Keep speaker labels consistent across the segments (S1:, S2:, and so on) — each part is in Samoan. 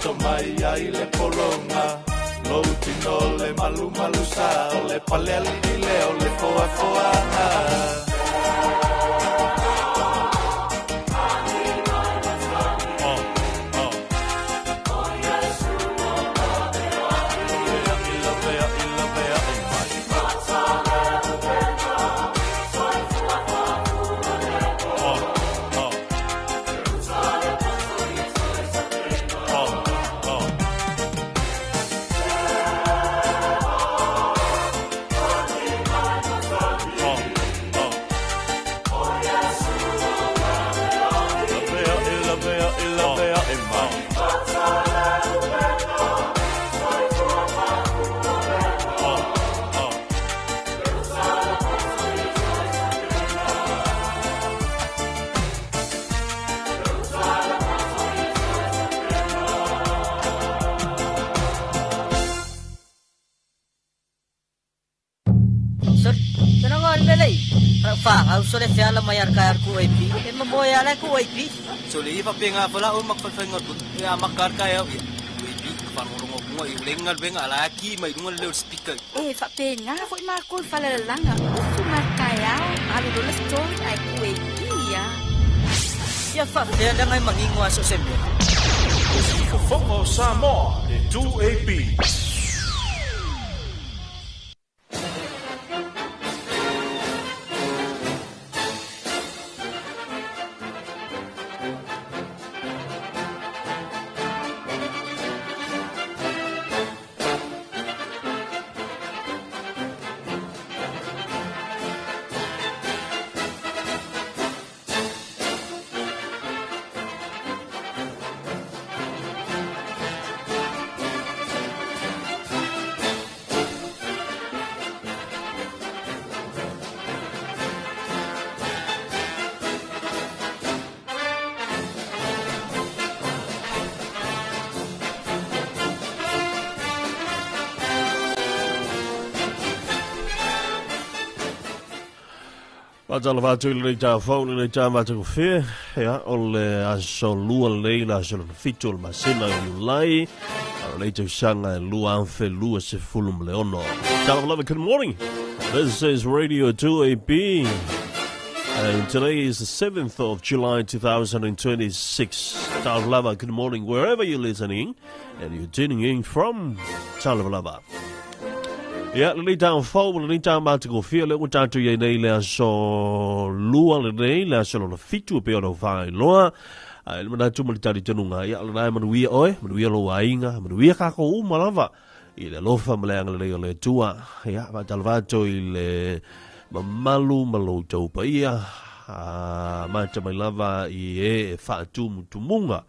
S1: Taoto mai ai le pologa Lou tino le malumalu sa O le pale alii lea o le foafoaga.
S2: Sole fiala mai ar kai ar ku AP. E mo moe ala ku AP.
S3: Sole i fapenga fala o mak falfainga tu. E a makar kai au. AP farongo bunga i lenga benga ala ki mai dunga le speaker.
S4: E fapenga foi ma ku falalanga. Ufu ma kai au. Alu lola story ai ku AP ya.
S2: Ia fa fea ngai mangingo aso se mea.
S5: Fofoga o Samoa, le 2AP.
S6: Faatalofa atu i lenei taeao fou, lenei taeao matagofie, ia, o le aso lua lenei, le aso lona fitu o le masina o Iulai, o lenei tausaga e 2026. Talofa lava, good morning. This is Radio 2AB. And today is the 7th of July 2026. Talofa lava, good morning wherever you're listening and you're tuning in from. Talofa lava. Ia, lenei taeao fou ma lenei taeao matagofie, lea ua tatou i ai nei le aso lua lenei, le aso lona fitu e pei ona faailoa. Ae le manatu ma le talitonuga, ia, o lena e manuia oe, manuia lou aiga, manuia kākou uma lava i le alofa ma le agalelei o le Atua. Ia, faatalofa atu i le mamalu ma lou tau paia, a mata mai lava i e e faatumutumuga.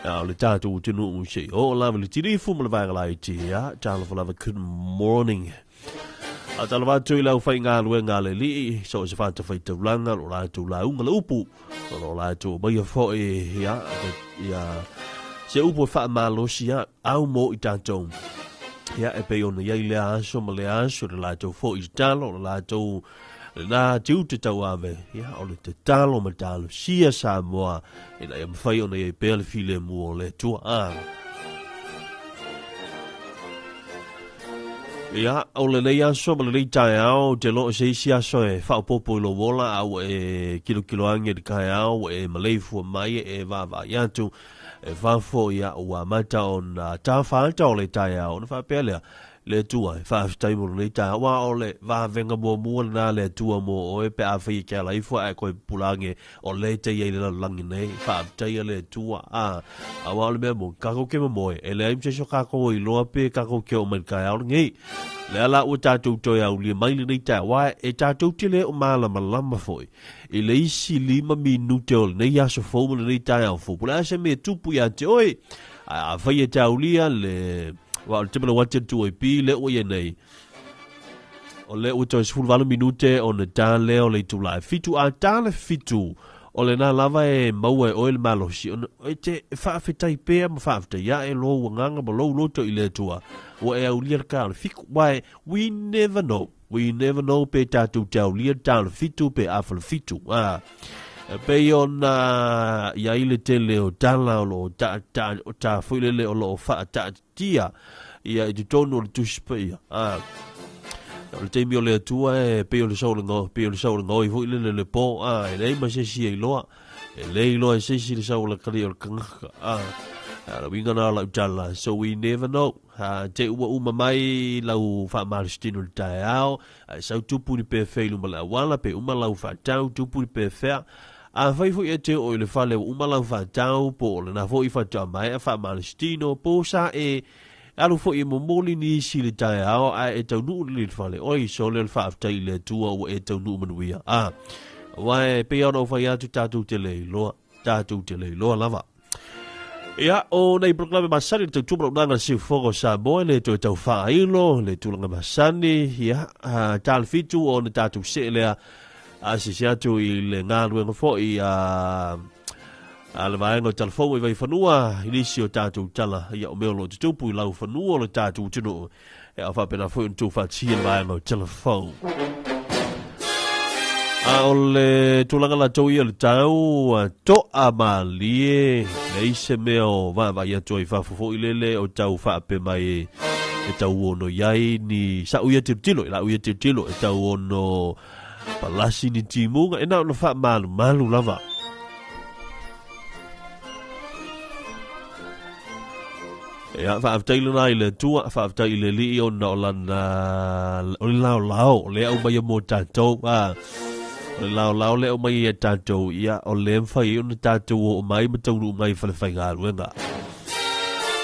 S6: A o le tatou atunuu se i oo lava le tilifu ma le vaega laiti. Ia, talofa lava, good morning. A talofa atu i lau faigaluega a le alii, so o se fatafaitaulaga, lo latou lauga le upu, o lo latou aumaia foi, ia, ia, se upu e faamalosi ia, au mo i tatou. Ia, e pei ona i ai lea aso ma lea aso, le latou foi tatalo, le latou Lena tiute tauave, ia, o le tatalo ma talosia Samoa, ina ia mafai ona i ai pea le filemu o le Atua. Ah. Ia, o lenei aso ma lenei taeao, te loo se isi aso e faaopoopo i lou ola, a ua e kilokilo age i le taeao, ua e maleifua mai e vaavaai atu, e fafo, ia, ua amata ona tafaata o le taeao, ona faapea lea, Le Atua, e faafetai mo lenei taeao, aua o le vavega muamua lena a le Atua mo oe pe afai e ke ala ifo ae koe pupula age o lea e te i ai i le lalolagi nei. Faafetai a le Atua, a, aua o le mea moni, kakou ke momoe, e leai ma se isi o kakou e iloa pe kakou ke oo mai i le taeao lenei. Lea la ua tatou toe aulia mai lenei taeao, aua e tatou te le o malamalama foi i le isi lima minute o lenei aso fou ma lenei taeao fou, po o le a se mea e tupu ia te oe. Ae afai e te aulia le Aua o le taimi o le uati atu ai pi lea ua i ai nei, o lea ua toe 18 minute ona ta lea o le itula e fitu, a ta le fitu, o lena lava e maua e oe le malosi, ona e te faafetai pea ma faafetai ae lou agaga ma lou loto i le Atua, ua e aulia le ta o le fiku. Why, we never know. We never know pe tatou te aulia le ta o le fitu pe afa le fitu. Ah. E pei ona i ai le tele o tala o lo o ta foi lele o lo o faataatitia ia i totonu o le Tusi Paia. A, o le taimi o le Atua e pei o le sau le pei o le sau le gaoi foi lele le po, a, e leai ma se isi e iloa. E le iloa e se isi le sau o le kali o le kangaka. A, a le uiga na o lau tala, so we never know. A, te ua uma mai lau faamalositino i le taeao, Ae sau tupu ni pefea i luma le auala, pe uma lau faatau, tupu ni pefea. Afai foi e te oo i le fale ua uma lau faatau, po o lena foi faatoa maea faamalositino, po sa e alu foi e momoli nisi i le taeao ae e taunuu lelei i le fale, oi, sole o le faafetai i le Atua ua e taunuu manuia. A, aua e pei lava ona ou fai atu tatou te le iloa. Tatou te le iloa lava. Ia, o nei polokalame masani le tautua ma le siufogo o Samoa, le toe tau faailo, le tulaga masani, ia, tala 7 o na tatou see lea, a sisi atu i le galuega foi a le vaega o Talafou i Vaifanua, i nisi o tatou tala, ia, o mea o lo o tutupu i laufanua o le tatou atunuu, E ao faapena foi ona tuufaatasia le vaega o Talafou. A o le tulaga latou ia o le tau, toa malie, leai se mea o vaavaai atu ai fafo foi lele o tau faape mai e tau ono i ai ni sa'u ia tilotilo, i la'u ia tilotilo e tau ono palasi ni timuga, e na ona faamalumalu lava. Ia, faafetai lena i le Atua, faafetai i le Alii ona o lana, o le laolao, o lea aumai mo tatou, a, o le laolao lea aumai ia tatou, ia, o lea mafai ai ona tatou oo mai ma taunuu mai i fale faigaluega.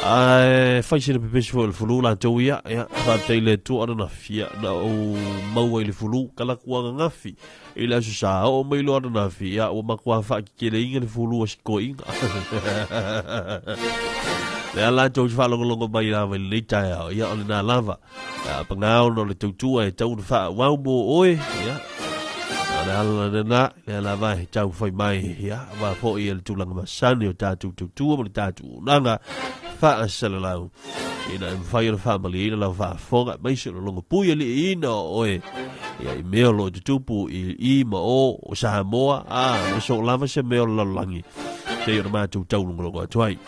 S6: Ae fai sina pepesi foi o le fulu latou ia, ia, faafetai i le Atua ona na fia, na ou maua i le fulu, kalaku ananafi, I le aso sa oo mai loa ananafi, ia ua matua faakekeleina le fulu a si toeaina. Lea la tou te faalogologo mai lava i lenei taeao, ia o lena lava. A pagā ona o le tautua e tau ona faaauau mo oe, ia, o le ala lena, lea lava e taumafai mai, ia, aua foi le tulaga masani o tatou tautua ma le tatou auaunaga faasalalau. Ina e mafai ona faamalieina lau faafofoga, aemaise o le logopui aliiina o oe, ia i mea o lo o tutupu i i ma o o Samoa, a, ma so o lava se mea o le lalolagi, seia ona matou taulogologo atu ai.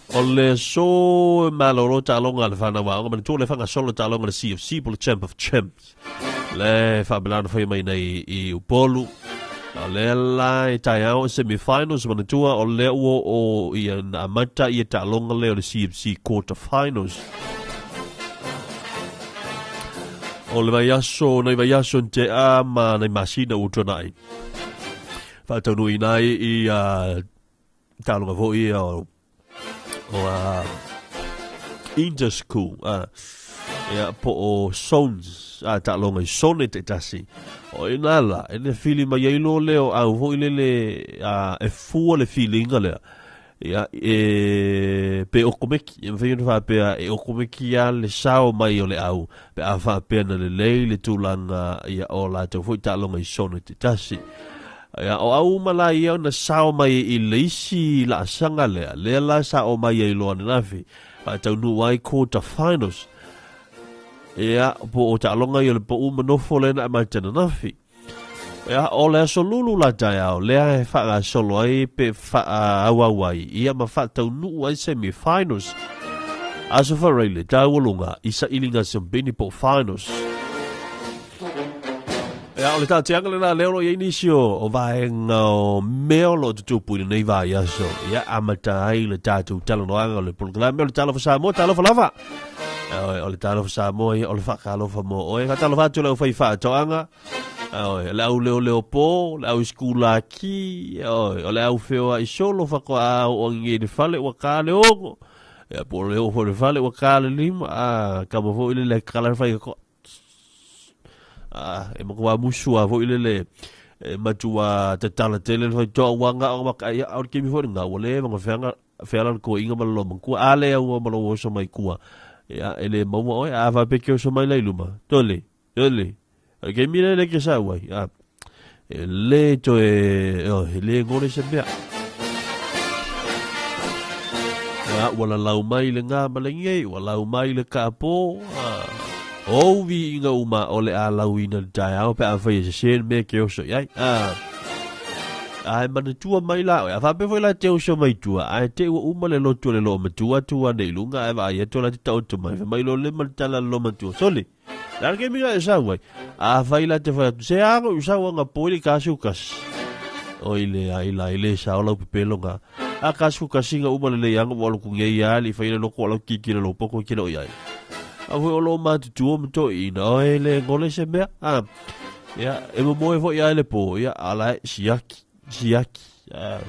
S6: O le aso e malolo taaloga a le fanau aoga, manatua o le faagasolo taaloga a le CFC po o le Champ of Champs. Le faapena ona fai mai nei i Upolu. O lea la e taeao e semi-finals, manatua o lea ua oo ia na amata ia taaloga lea o le CFC quarter finals. O le vaiaso, nai vaiaso ni tea ma nai masina ua tuanai. Faataunuuina ai i taaloga foi ia o o Interschool, ia, po o Zones, taaloga i zone taitasi. O ina la, e le fili mai ai loa lea o au foi lele, e fua le filiga lea. Ia, e, pe okomeki, e mafai ona faapea, e okomeki lava le sao mai o le au, pe a faapea na lelei le tulaga, ia, o latou foi taaloga i zone taitasi. Ia, o au uma la ia na sao mai i le isi laasaga lea, lea la sa oo mai ai loa ananafi, faataunuu ai quarter finals. Ia, po o taaloga ia o le pau ma nofo lea na amata ananafi. Ia, o le aso lulu la taeao, lea e faagasolo ai pe faaauau ai, ia ma faataunuu ai semi finals. Aso Faraile, taualuga i sailiga siamupini po o finals. Ia, o le taatiaga lena lea o lo o i ai nisi o, o vaega o mea o lo o tutupu i lenei vaiaso. Ia, amata ai le tatou talanoaga o le polokalame o le Talofa Samoa, talofa lava. O le Talofa Samoa, ia, o le faatalofa mo oe. Faatalofa atu i le aufai faatoaga, o le au leoleo po, le au sikulaki, o le au feoai solo faatoa oo agi i le fale ua ta le 6. Ia, po o le oo foi i le fale ua ta le 5. A, kama foi le le kala le fai A, e matua musu lava foi lele, e matua tatala tele le faitoa ua gao ma ka ia, o le taimi foi lena ua leva ona feaga feala le toeaina ma le loomatua, a lea ua ma lou oso mai tua, ia, e le maua oe, a faapea e te oso mai la i luma, tole, tole, o le taimi lea e le te sau ai, a, e le toe, e le gole se mea. Ia, ua lalau mai le gā ma le gei, ua lau mai le kāpō, a, O viiga uma o le a lauina le taeao pe afai e sesē le mea e te oso i ai. Ae manatua mai la oe, a faapea foi la e te oso mai tua, ae te i ua uma le lotu a le loomatua atu ane i luga, ae vaai atu la te taoto mai, fai mai loa le ma le tala a le loomatua, Sole, le a le kemi la e sau ai? Afai la te fai atu, se a koʻu sau aga po i le kasi. Oi le ai la i le sao lau pepelo ga. A kasi kasi ga uma lelei aga ua alu ku ngei a li fai le loko lau kiki le lopoko ke lo iai. A foi o lo matutua ma toeaiina, oe le gole se mea. A, ia, e momoe foi a le po, ia, ala e, siaki, siaki. A,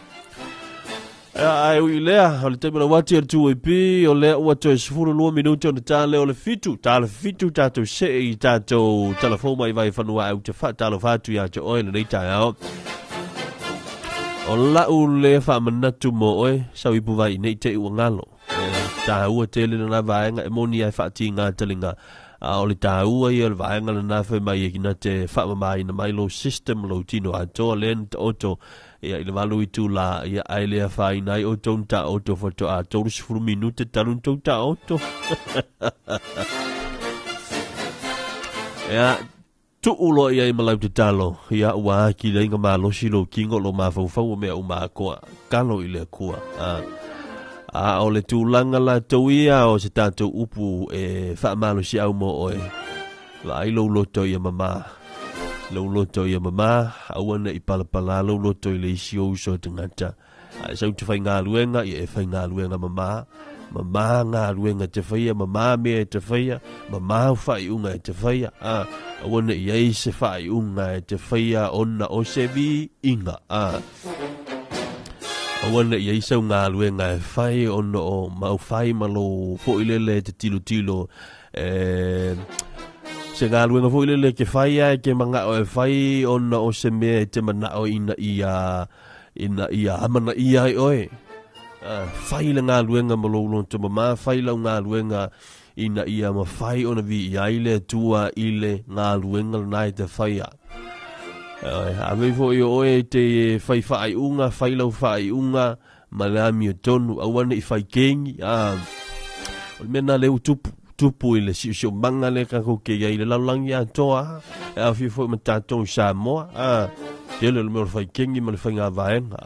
S6: ia, ae ui lea, o le taimi lau ati o le 2AP, o lea ua toe 12 minute ona tā lea o le fitu, tā le fitu tātou see i tātou talafou mai vai fanua au te whaatalofa atu ia te oe lenei taeao. O lau le whaamanatu mo oe, sau ipu vai nei te ua ngalo. Tāua tele lena vaega e moni ai whaatinga talinga. A o le tāua ia o le vaega lena whai mai e kina te whaamamaina mai lo system lo tino atoa lea na taoto ia i le valu itulā ia ae le afaina ai outou na taoto faatoa 30 minute talu na tou taoto. Ia, tuu loa i ai ma lau tatalo, ia ua akili ai nga malosi lou tino o lou mafaufau o mea uma atoa, kalo i le Atua. A, a o le tulaga latou ia o se tatou upu e faamalosiau mo oe, vaai lou loto ia mamā, lou loto ia mamā, aua ne i palapala lou loto i le isi ou uso e tagata. A e sau te faigaluega, ia e faigaluega mamā, mamā galuega e te faia, mamā mea e te faia, mamā faaiuga e te faia, a, aua ne i ai se faaiuga e te faia ona o se viiga, a. Aua ne i ai sau galuega e fai ona o mau fai ma lou foi lele e te tilotilo e se galuega foi lele ke fai ae ke manao e fai ona o se mea e te manao ina ia ina ia amanaia ai oe. Fai le galuega ma lou loto mamā, fai lau galuega ina ia mafai ona viia ai le Atua i le galuega lena e te faia. Ave foi o oe e te fai faaiuga, fai lau faaiuga ma le amiotonu, aua ne i fai kengi. O le mea lena lea ua tupu, tupu i le siosiomaga lea tatou te i ai i le lalolagi atoa, e aofia foi ma tatou i Samoa. Tele o le mea o le faikegi ma le faiga vaega.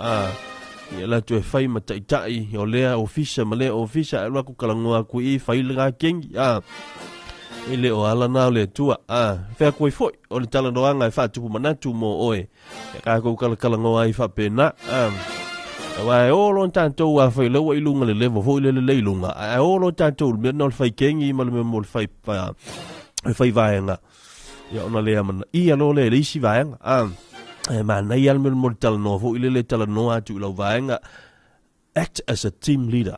S6: Ia latou e fai ma taitai o lea ofisa ma lea ofisa, ae alu atu talanoa atu i i, fai lena kengi. E le o ala na o le Atua. Fai atu ai foi, o le talanoaga e faatupu manatu mo oe. E tatou talatalanoa ai faapena. Aua e o loa tatou afai o lea ua i luga le level foi lele le i luga, ae o loa tatou i le mea lena o le faikegi ma le mea mo le fai, le fai vaega. Ia ona le amanaia loa lea i le isi vaega. E manaia le mea mo le talanoa foi lele, talanoa atu i lau vaega. Act as a team leader.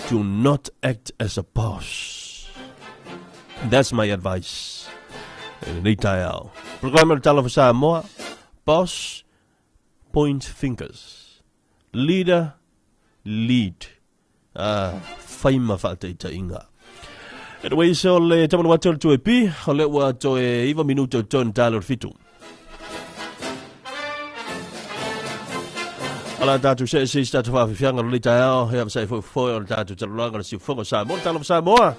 S6: Do not act as a boss. That's my advice. E lenei taeao. Programa le Talofa Samoa. Boss, point fingers. Leader, lead. Fai ma faataitaiga. Anyway, so le tamanu atu o le 2AP, o le ua toe 9 minuta o tonu talo le fitu. Ala tātou se se se tātou whaawhiwhianga lo le taeao, hea masai foi foi o le tātou taloloanga le siufogo Samoa, le talofa Samoa.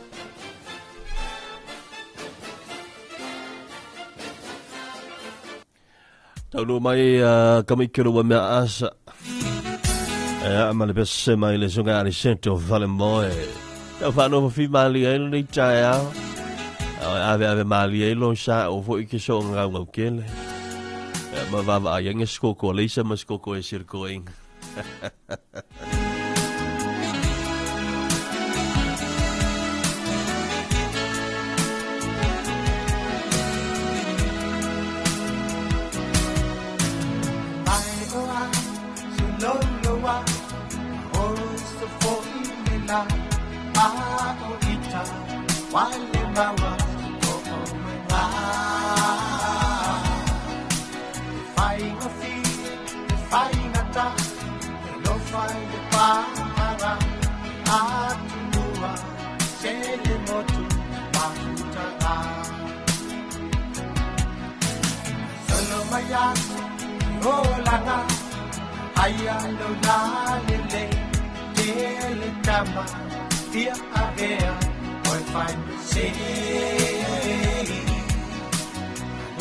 S6: Taunuu mai ka maikelo ua mea asa. E aa ma le pese mai le sunga ali sento fale moe. Tau whaanofo fi maali ai lenei taeao. Ave ave ave maali ai lo sa o foi ke so ngau ngau kele. Ma vava ai nge skoko leisa ma skoko e sirko inga.
S1: Oi fai se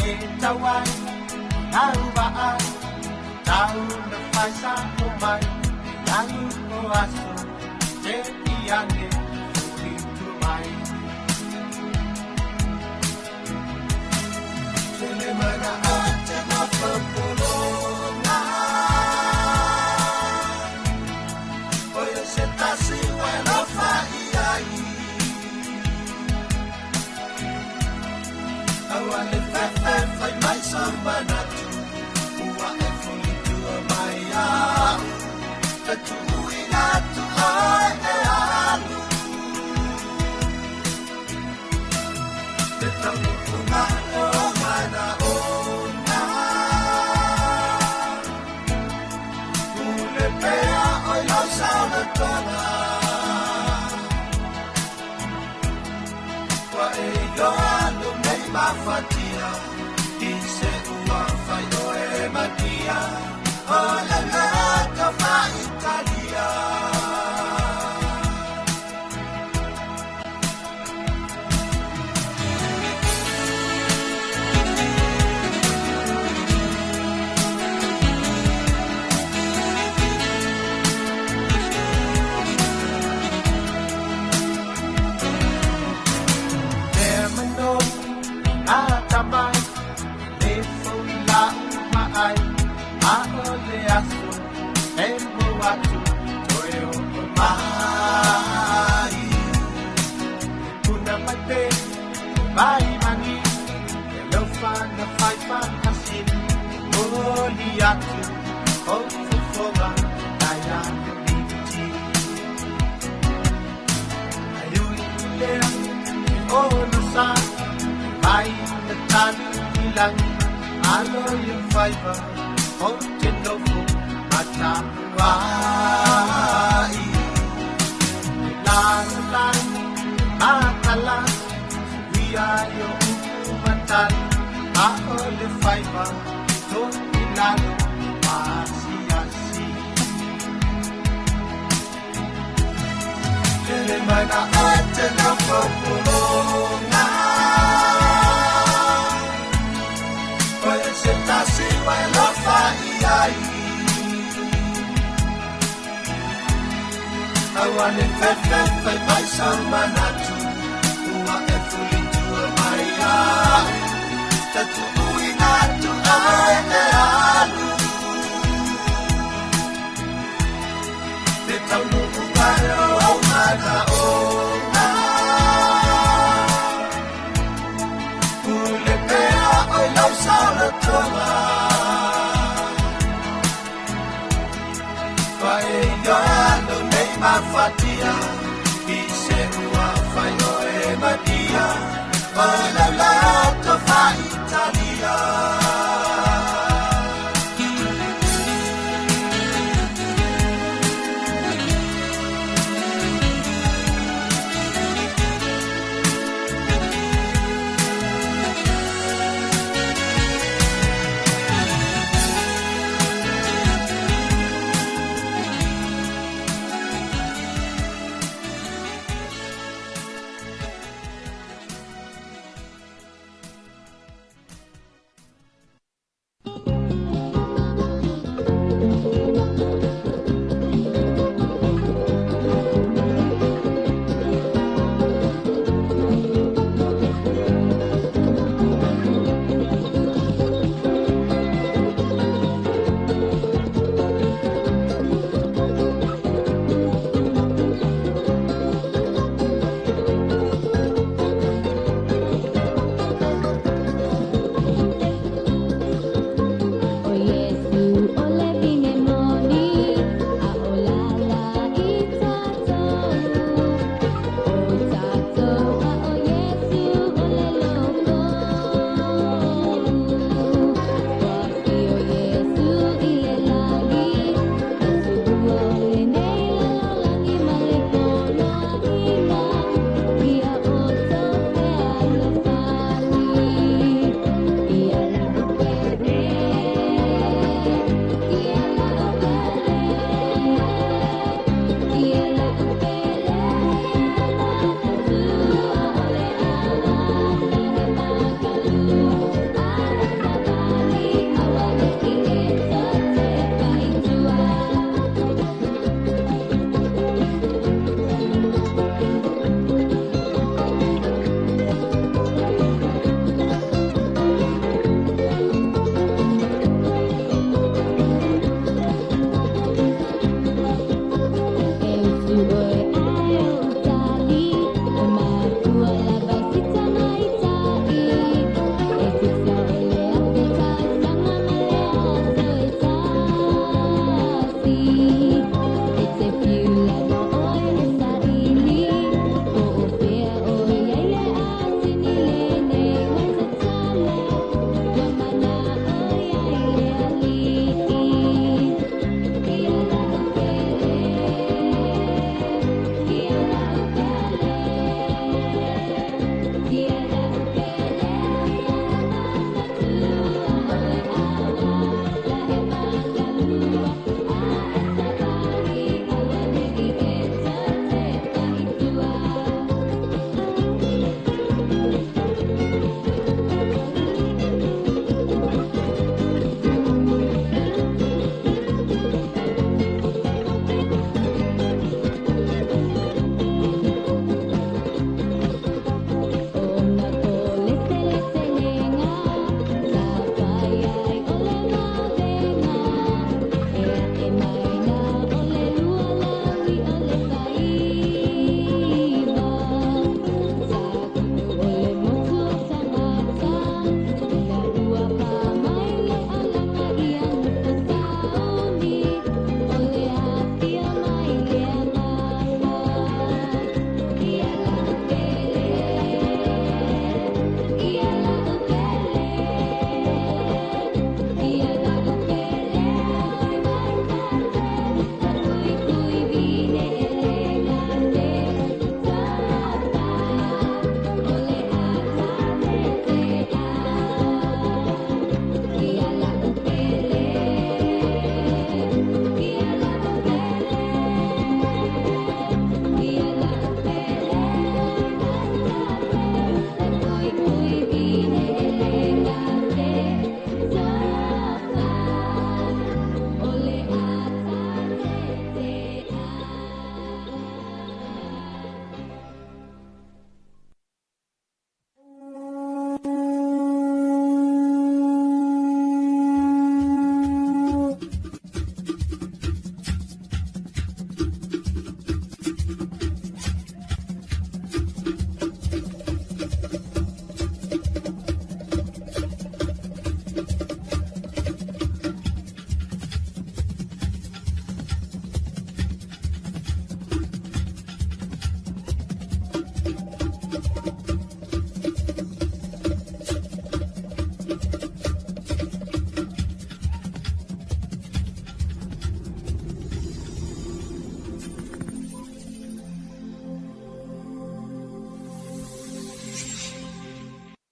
S1: E tauai Nau vaai Tau na fai sa o mai Lalu o aso Te iane Furi tu mai Tele mana ate na popolonga Oi se tasi walofa iai Aua le fefe fai mai sa manatu Ua e fulitua mai au Te tuuina atu ai e alu Te taunuuga o mana ona Ule pea oi lau saolotoga Ua e iloa lo nei mafatia I se ua fai oe matia O le loto faitalia Mano atamai le fula maai a o le aso e mo atu toe o mai puna mai pe mai mani e lofa na fai fa hasini moli atu o fofoga nai a liti ai lea o na sa mai na tali ilangi alo i faiva o te nofo matapuai la la matala suia i o upu matali a o le faiva to ilalo pasiasi Tele mai na ate na popolonga Oe se tasi wai lofa iai Aua le fefe fai mai sa manatu Ua e fulitua mai au Te tuuina atu ai e alu Te taunuuga o mana ona Ule pea oi lau saolotoga Ua e iloa lo nei mafatia I se ua fai oe matia O lau lato faitalia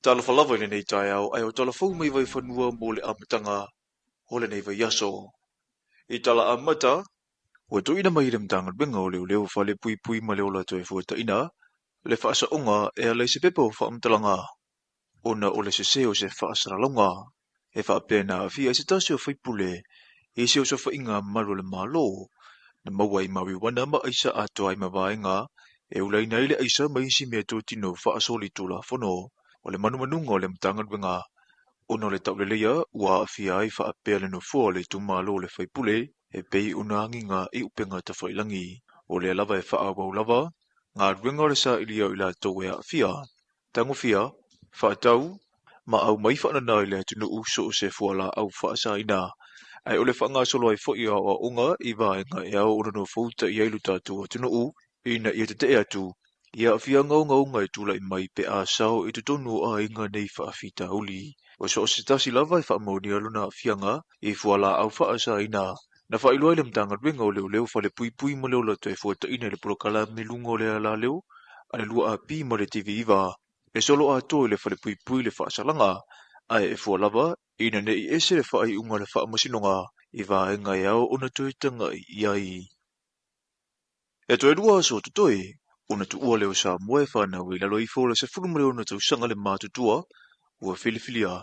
S7: Talofa lava i lenei taeao ae o tala fou mai Vaifanua mo le amataga o lenei vaiaso. I tala amata, ua tuuina mai i le Matagaluega o Leoleo Falepuipui ma le Ola Toefuataiga le faasaoga e ala i se pepa o faamatalaga ona o le sese o se faasalalauga e faapea na aafia ai se tasi o faipule i se osofaiga a malu o le Malo na maua ai marijuana ma aisa atoa ai ma vaega e ulaina ai le aisa ma isi meatotino faasolitulafono. O le manumanuga o le Matagaluega ona o le tauleleia ua aafia ai faapea le nofoa o le itumalo o le faipule e pei ona agiga i upega tafailagi. O lea lava e faaauau lava galuega o le sailia o i latou e aafia, tagofia, faatau ma aumai faanana i le atunuu so o se fualaau faasaina, ae o le faagasolo ai foi o aoaoga i vaega e ao ona nofouta i ai lo tatou atunuu ina ia tetee atu i aafiaga ogaoga e tulai mai pe a sao i totonu o aiga nei faafitauli. O so o se tasi lava e faamaonia lona aafiaga i fualaau faasaina na faailoa ai le Matagaluega o Leoleo Falepuipui ma le Ola Toefuataiga i le polokalame i luga o le alaleo a le 2AP ma le TV9 e solo atoa i le falepuipui le faasalaga, ae e fua lava ina ne i ese le faaiuga a le faamasinoga i vaega e ao ona toe tagai i ai. E toe lua aso totoe ona tuua lea o Samoa e fanau ai i lalo ifo o le 16 tausaga le matutua ua filifilia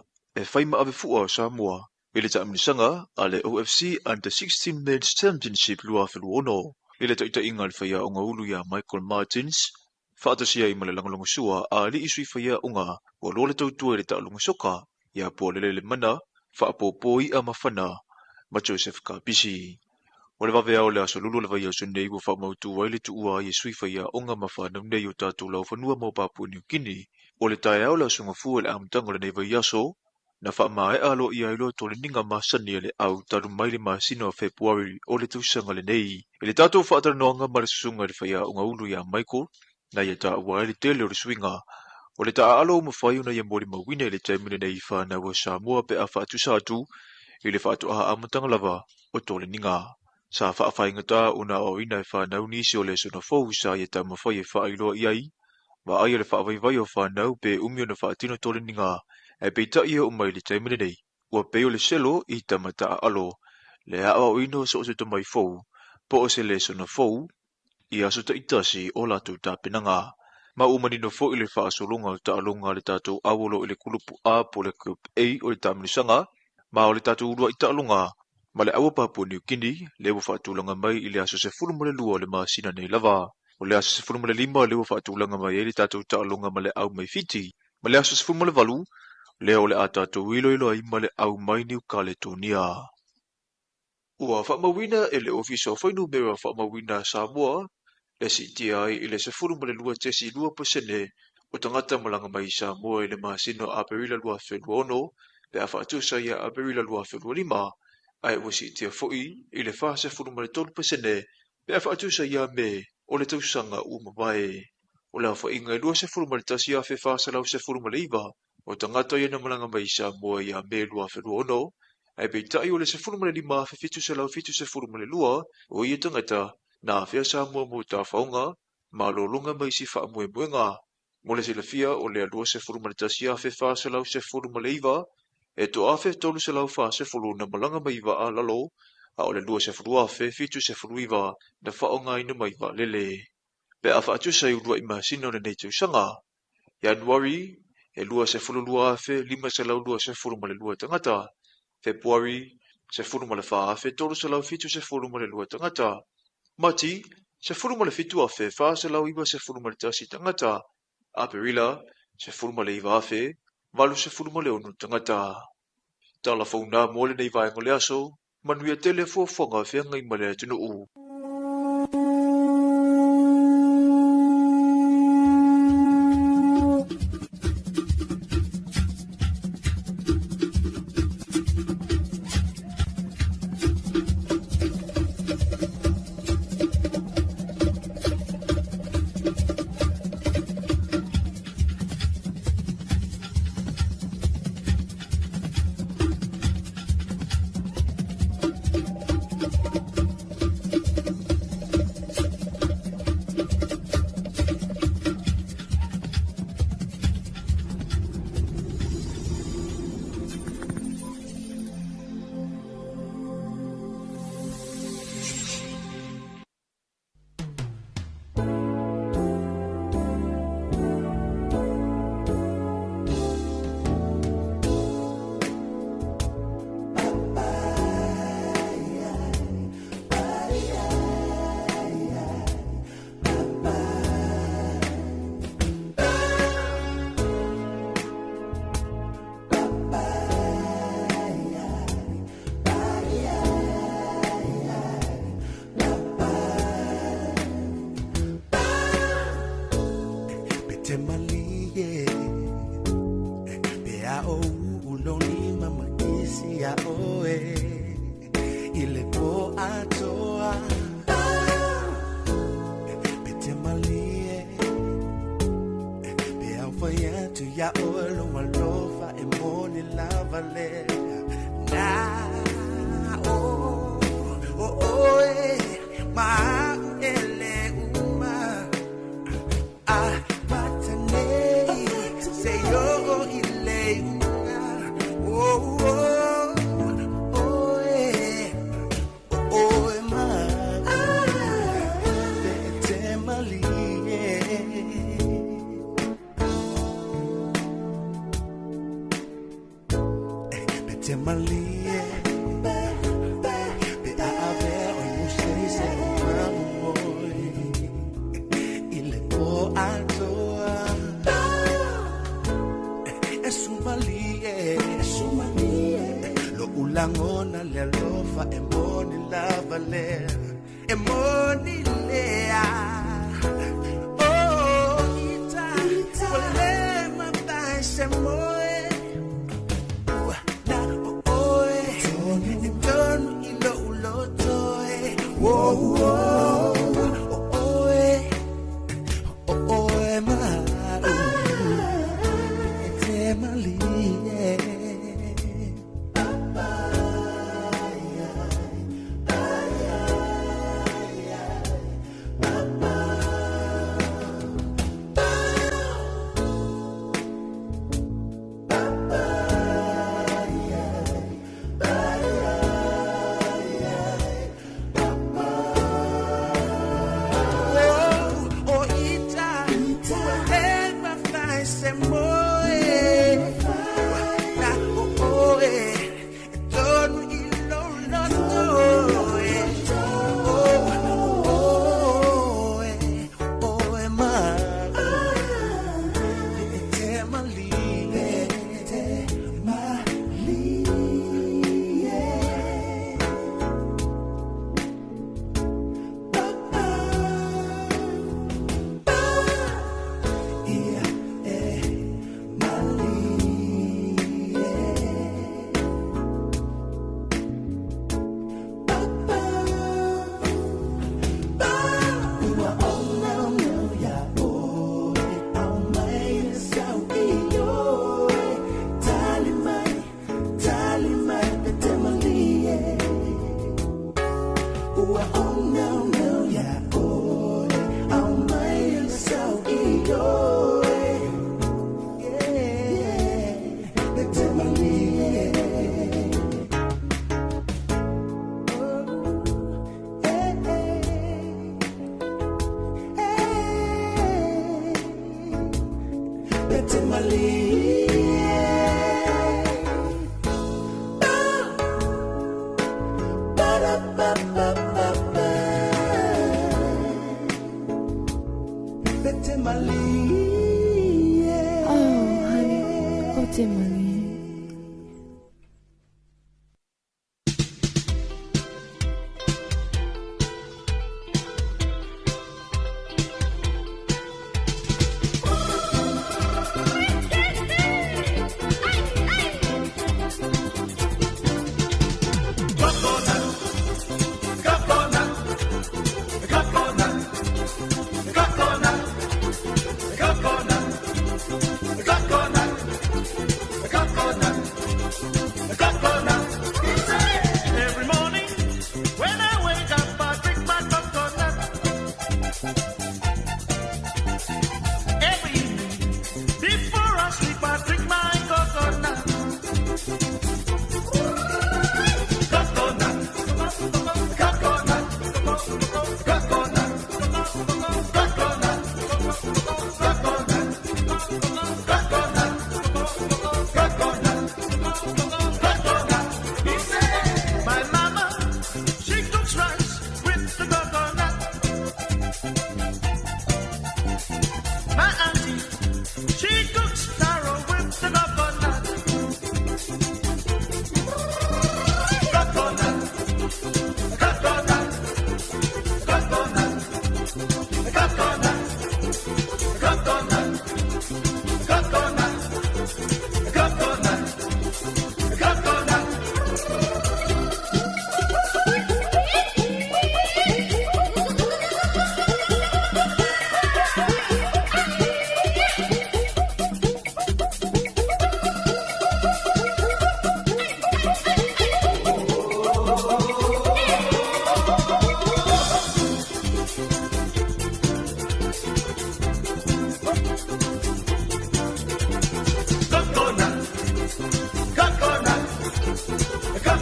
S7: e fai ma avefua o Samoa i le taamilosaga a le OFC Under 16 Men's Championship 2026 i le taitaiga a le faiaoga ulu ia Michael Martins faatasi ai ma le lagolagosua a alii sui faiaoga ua loa le tautua i le taaloga soka ia Pualele Lemana, Faapopo I'a Mafana ma Joseph Kapisi. O le vaveao o le aso lulu o le vaiaso nei ua faamautu ai le tuua ai e sui faiaoga ma fanau nei o tatou laufanua mo Papua New Guinea. O le taeao o le aso Gafua i le amataga o lenei vaiaso, na faamaea aloaia ai loa toleniga masani a le au talu mai le masina o Fepuari o le tausaga lenei. I le tatou faatalanoaga ma le susuga i le faiaoga ulu ia Michael, na ia taua ai le tele o le suiga o le taaalo ua mafai ona ia molimauina i le taimi lenei i fanau a Samoa pe a faatusa atu i le faatoa amataga lava o toleniga. Sa faafaigata ona aoaoina e fanau nisi o lesona fou sa ia taumafai e faailoa i ai vaaia le faavaivai o fanau pe umi ona faatino toleniga, ae peitai e oo mai i le taimi lenei ua pei o le selo i tama taaalo le aoaoina o so o se tomai fou po o se lesona fou i aso taitasi o latou tapenaga. Ma ua manino foi le faasologa o taaloga a le tatou au o lo o i le kulupu A po o le Group A o le taamilosaga, ma o le tatou uluai taaloga ma le au o Papua New Guinea lea ua faatulaga mai i le aso 12 o le masina nei lava. O le aso 15 lea ua faatulaga mai ai le tatou taaloga ma le au mai Fiti, ma le aso 18 lea o le a tatou iloilo ai ma le au mai Niu Kaletonia. Ua faamauina e le Ofisa o Fuainumera Faamauina a Samoa le siitia ai i le 12.2% o tagata malaga mai i Samoa i le masina o Aperila 2026 pe a faatusa ia Aperila 2025, ae ua siitia foi i le 43% pe a faatusa ia Me o le tausaga ua mavae. O le aofaiga e 21,419 o tagata ia na malaga mai i Samoa ia Me 2026, ae peitai o le 15,772 o ia tagata na afea Samoa mo tafaoga, malologa ma isi faamoemoega. Mo le silafia, o lea 21,419 e 1,340 na malaga mai i vaa lalo, a o le 20,079 na faaaogaina mai vaalele. Pe a faatusa i uluai masina o lenei tausaga, Ianuari e 22,522 tagata, Fepuari 14,372 tagata, Mati 17,491 tagata, Aperila 19,086 tagata. Tala fou nā mo lenei vaega o le aso, manuia tele fuafuaga feagai ma le atunuu.
S1: ia oe i le po atoa. Pe te malie, pe au fai atu ia oe lo alofa e moni lava lea. Na o, o oe, ma au ele uma. A patanei, se o i le unga. Oh, oh, oh, eh. Oh, eh, ma. Pe te malie. Pe te malie. Pe a ave oi musei se o mamu oi. I le po atoa. E sumalie, e sumalie. Lo ulangona le alofa e moni lava lea. E moni lea. Oh, ita, ua le mafai se moe. Ua na o oe, e tonu i lo uloto e. Oh, oh, oh, oe, oh, oe ma'u. E te malie.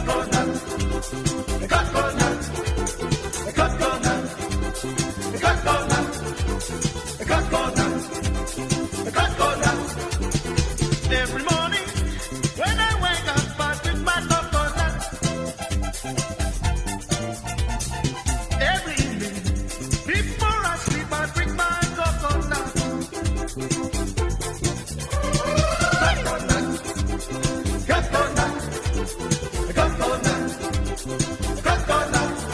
S1: Coconut, coconut, coconut, coconut, coconut, coconut. Every morning when I wake up, I drink my coconut. Every evening before I sleep, I drink my coconut. Coconut, coconut, coconut, coconut, coconut, coconut, coconut,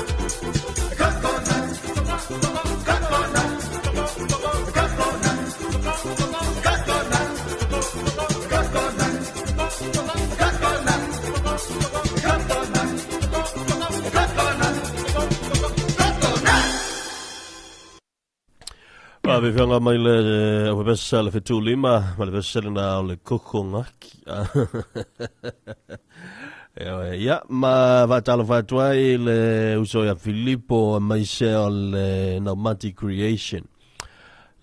S1: coconut, coconut, coconut, coconut, coconut, coconut.
S6: Faafeafeaga mai le aufepesa le fetulima ma le pesa lena o le koko gaki. Ia, ma faatalofa atu ai le uso ia Filipo aemaise o le Naumati Creation.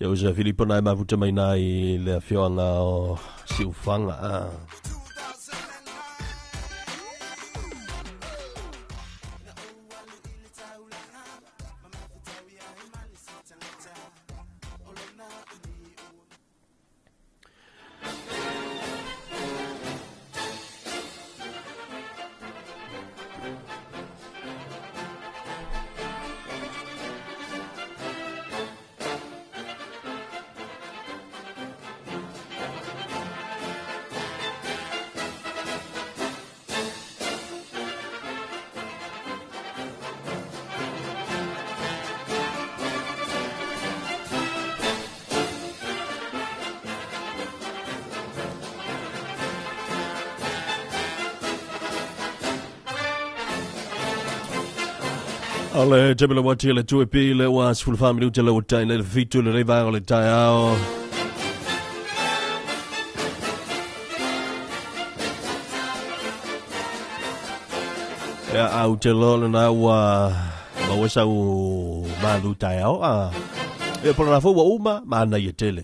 S6: Ia uso ia Filipo na e mafuta mai na i le afioaga o Siufaga. O le taimi le wati le tue pi le ua 14 minute le ua tai le 7 le vaega o le taeao. Ia au te loa lena ua maua sau malu taeao a. Ia po lena foi ua uma manaia tele.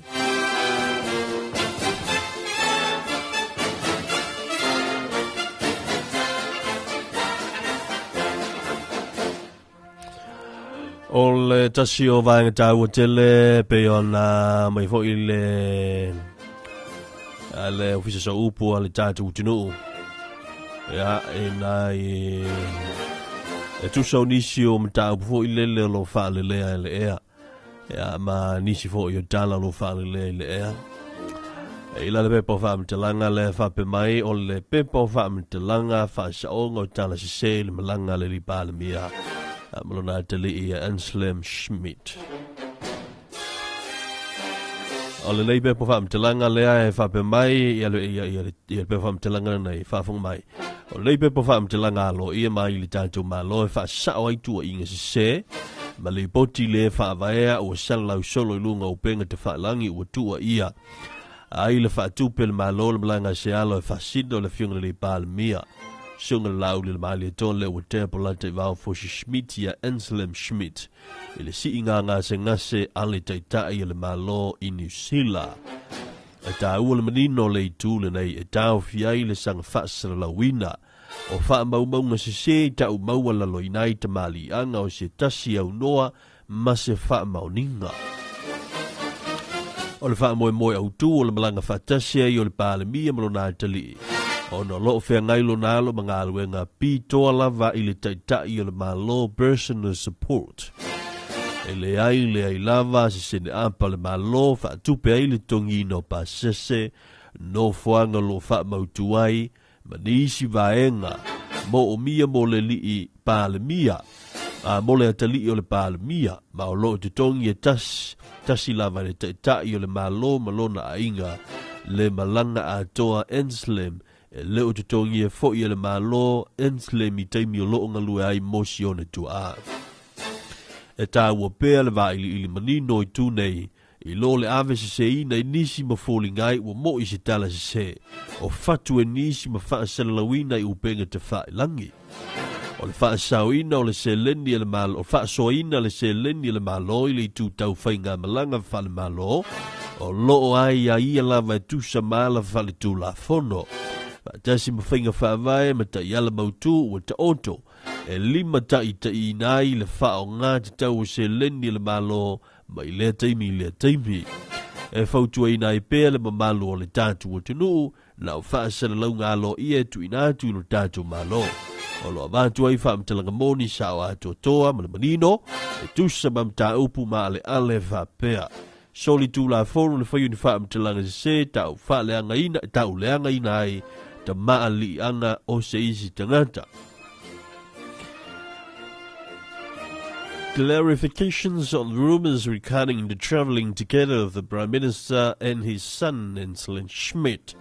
S6: O le tasi o vaega taua tele pei ona mai foi le a le ofisa sa upu a le tatou atunuu. Ia, e nai e tusa o nisi o mataupu foi lele o lo o faalelea e le ea. Ia, ma nisi foi o tala o lo o faalelea i le ea. E ila le pepa o faamatalaga lea faapea mai o le pepa o faamatalaga faasaoga o tala sese i le malaga a le alii Palemia ma lona atalii ia Anselm Schmidt. O lenei pepa o faamatalaga lea e faapea mai ia le, ia, ia, ia, ia le pepa o faamatalaga lenei, faafofoga mai. O lenei pepa o faamatalaga aloaia mai i le tatou Malo e faasao ai tuuaiga sese ma lipoti le faavaea ua salalau solo i luga o upega tafailagi ua tuuaia ai le faatupe le Malo le malaga a se alo e faasino le Afioga i le Alii Palemia. Susuga le Laauli le Malietoa le ua tea Polata i Vao Fosi Schmidt ia Anselm Schmidt i le siiga gasegase a le Taitai o le Malo i Niu Sila. E taua le manino o le itu lenei e taofi ai le saga faasalalauina o faamaumauga sese i ta'u maua laloina ai tamaliiaga o se tasi aunoa ma se faamaoniga. O le faamoemoe autū o le malaga faatasi ai o le Palemia ma lona atalii, ona o lo o feagai lona alo ma galuega pitoa lava i le Taitai o le Malo Personal Support. E leai leai lava se seneapa a le Malo faatupe ai le togiina o pasese, nofoaga o lo o faamautu ai ma nisi vaega moomia mo le alii Palemia, a mo le atalii o le Palemia, ma o lo o totogi e tasi, tasi lava i le Taitai o le Malo ma lona aiga, le malaga atoa Anselm e le o totogia foi e le Malo Anselm i taimi o lo o galue ai mo si ona tuaa. E taua pea le vailiili manino i tu nei I lo le ave seseina i nisi ma foliga ai ua mo'i se tala sese o fatu e nisi ma faasalalauina i upega tafailangi. O le faasaoina o le seleni a le Malo, o faasoaina le seleni a le Malo i le itu tau faigamalaga faale-Malo, o loo ai a ia lava e tusa ma ala faaletulafono. Faatasi ma faiga faavae ma taiala mautū ua taoto e limataitaiina ai le faaaogā tatau o seleni a le Malo mai lea taimi i lea taimi. E fautuaina ai pea le mamalu o le tatou atunuu na o faasalalauga aloaia e tuuina atu i lo tatou Malo. O lo o avatu ai faamatalaga moni sao atoatoa ma le manino e tusa ma mataupu maaleale faapea. Soli Tulafono le fai o ni faamatalaga sese tau faaleagaina, tau leagaina ai tamaaliiaga o se isi tagata. Clarifications on rumors regarding the traveling together of the Prime Minister and his son, Enselin Schmidt.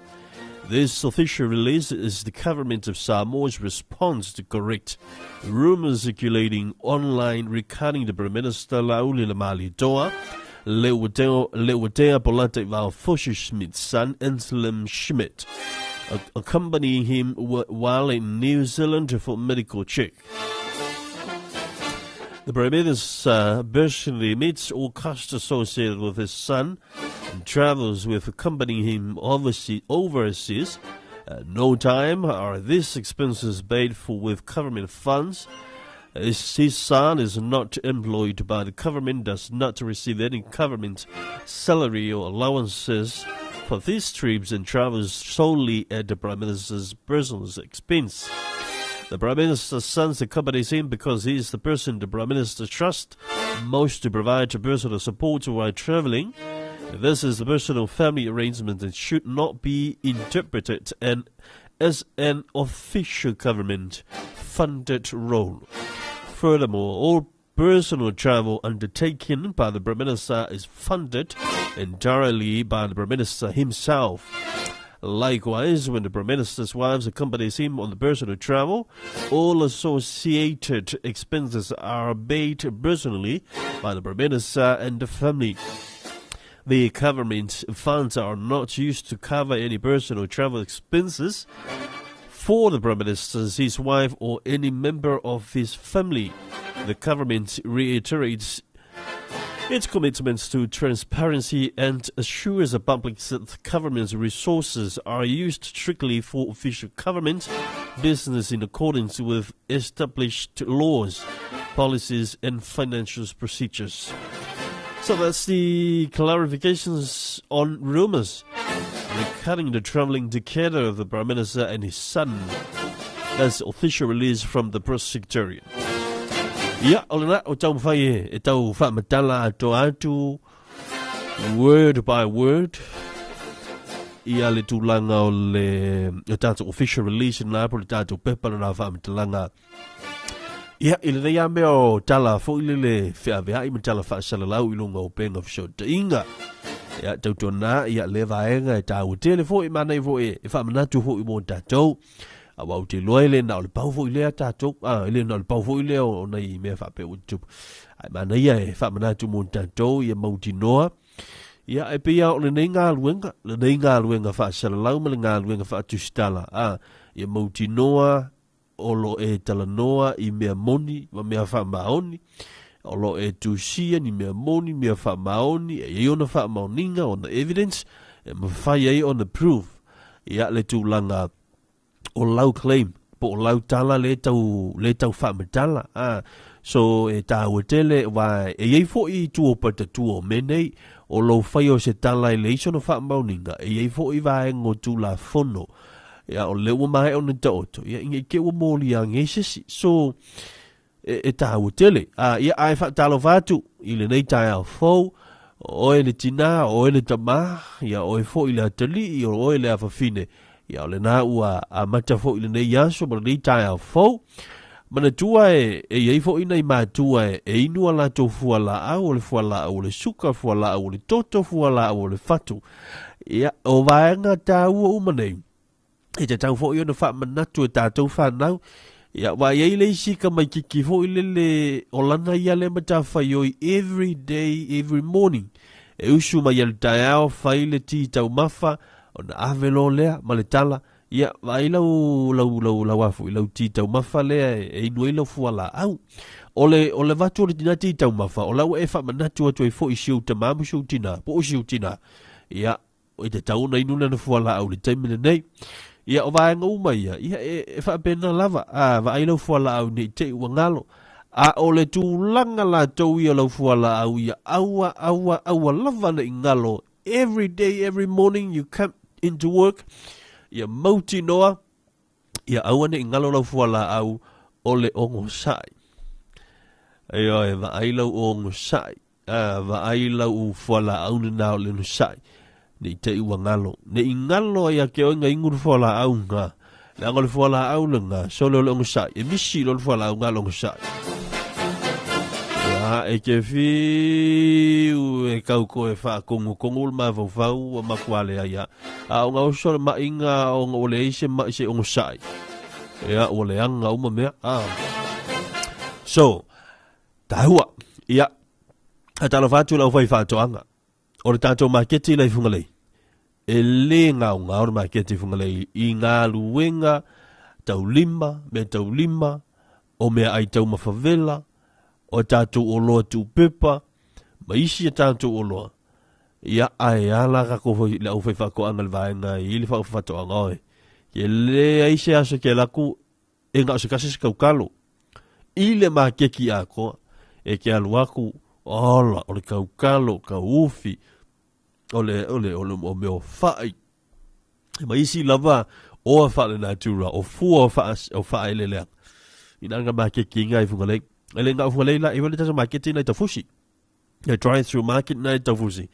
S6: This official release is the government of Samoa's response to correct rumors circulating online regarding the Prime Minister Laaulialemalietoa Leuatea Polataivao Schmidt's son, Enselin Schmidt, accompanying him while in New Zealand for medical check. The Prime Minister personally meets all costs associated with his son and travels with accompanying him overseas. At no time are these expenses paid for with government funds. His son is not employed by the government, does not receive any government salary or allowances for these trips and travels solely at the Prime Minister's personal expense. The Prime Minister's son accompanies him because he is the person the Prime Minister trusts most to provide personal support while traveling. This is a personal family arrangement and should not be interpreted and as an official government funded role. Furthermore, all personal travel undertaken by the Prime Minister is funded entirely by the Prime Minister himself. Likewise, when the Prime Minister's wife accompanies him on the personal travel, all associated expenses are paid personally by the Prime Minister and the family. The government funds are not used to cover any personal travel expenses for the Prime Minister, his wife, or any member of his family. The government reiterates its commitments to transparency and assures the public that the government's resources are used strictly for official government business in accordance with established laws, policies, and financial procedures. So that's the clarifications on rumors regarding the traveling together of the Prime Minister and his son. That's official release from the Press Secretariat. Ia, o lena, o taumafai e tau faamatala atoa atu, word by word, ia le tulaga o le o tatou official release na po le tatou pepa na faamatalaga. Ia, i lenei a mea o tala foi lele feaveai ma tala faasalalau i luga o upega o fesootaiga. Ia, tautuana, ia, le vaega e taua tele foi, manaia foi e faamanatu foi mo tatou. Aua ou te iloa e le na o le pau foi lea tatou, a, e le na o le pau foi lea o nai mea faapea ua tutupu. Ae manaia e faamanatu mo tatou ia mautinoa. Ia, e pei lava o lenei galuega, lenei galuega faasalalau ma le galuega faatusitala, a, ia mautinoa o lo e talanoa i mea moni ma mea faamaoni, o lo e tusia ni mea moni, mea faamaoni, e i ai ona faamaoniga, ona evidence, e mafai ai ona prove, ia le tulaga o lau claim, po o lau tala le tau, le tau faamatala. A, so e tāua tele, wa e i ai foi i tua o patatua o mea nei, o lou whai o se tala e leai sona faamaoniga, e i ai foi vaega o Tulafono, ia o lea ua maea ona taoto, ia ina i te ua molia age ai se isi. So, e, e tāua tele. A, ia, ae faatalofa atu i lenei taeao fou, o oe le tinā, o oe le tamā, ia oe foi le atalii, o oe le afafine, ia o lena ua amata foi lenei aso ma lenei taeao fou. Manatua e, e i ai foi nai matua e, e inu a latou fualaau, o le fualaau o le suka, fualaau o le toto, fualaau o le fatu. Ia, o vaega tāua uma nei, e tatau foi ona faamanatu e tatou whanau. Ia, wa i ai le isi tamaititi foi lele o lana ia le matafaioi every day, every morning. E usu mai ia le taeao, fai le ti taumafa, ona ave loa lea ma le tala, ia, vaai lau, lau, lau, lau a foi, lau ti taumafa lea e, e inu ai lau fualaau. O le, o le avatu o le tina ti taumafa, o la ua e faamanatu atu ai foi i si ou tamā ma si ou tinā, po o si ou tinā. Ia, e tatau ona inu lana fualaau i le taimi lenei. Ia, o vaega uma ia, ia e, e faapena lava, a vaai lau fualaau nei te i ua galo. A o le tulaga latou ia lau fualaau ia, aua, aua, aua lava ne i galo. Every day, every morning you come into work, ia mautinoa, ia aua ne i galo lau fualaau o le ogosai. Ioe, vaai lau ogosai. A, vaai lau fualaau lena o le onosai. Ne i te i ua galo. Ne i galo ai a ke oe nga ingu le fualaau nga. Leaga o le fualaau lena, sole o le onosai. E misi loa le fualaau nga le onosai. Ia, e te fiu e kau koe whaakongokongo le mafaufau ua matua leai a. A o nga oso le maʻiga ona ua leai se maʻi se onosai. Ia, ua leaga uma mea. A. So, taua. Ia, a talofa atu lau fai faatoaga. O le tātou maketi lei Fugalei. E lē gaogao le maketi Fugalei i galuega taulima, mea taulima, o mea ai taumafa vela, o tātou oloa tuupepa, ma isi a tātou oloa. Ia, ae a la kākou foi le au faifaatoaga le vaega i le faatoaga oe. Ke leai se aso ke alu atu e na o se tasi se tautalo i le maketi atoa e ke alu atu ola o le tautalo, tauufi, o le, o le, o le, o mea o fai, ma isi lava oa faale-natura, o fua o faa, o faaeleeleaga. Ina nga maketi nga i Fugalei. E le nga o Fugalei la, i wale tasa maketi na i Tafusi. E drive through market na i Tafusi.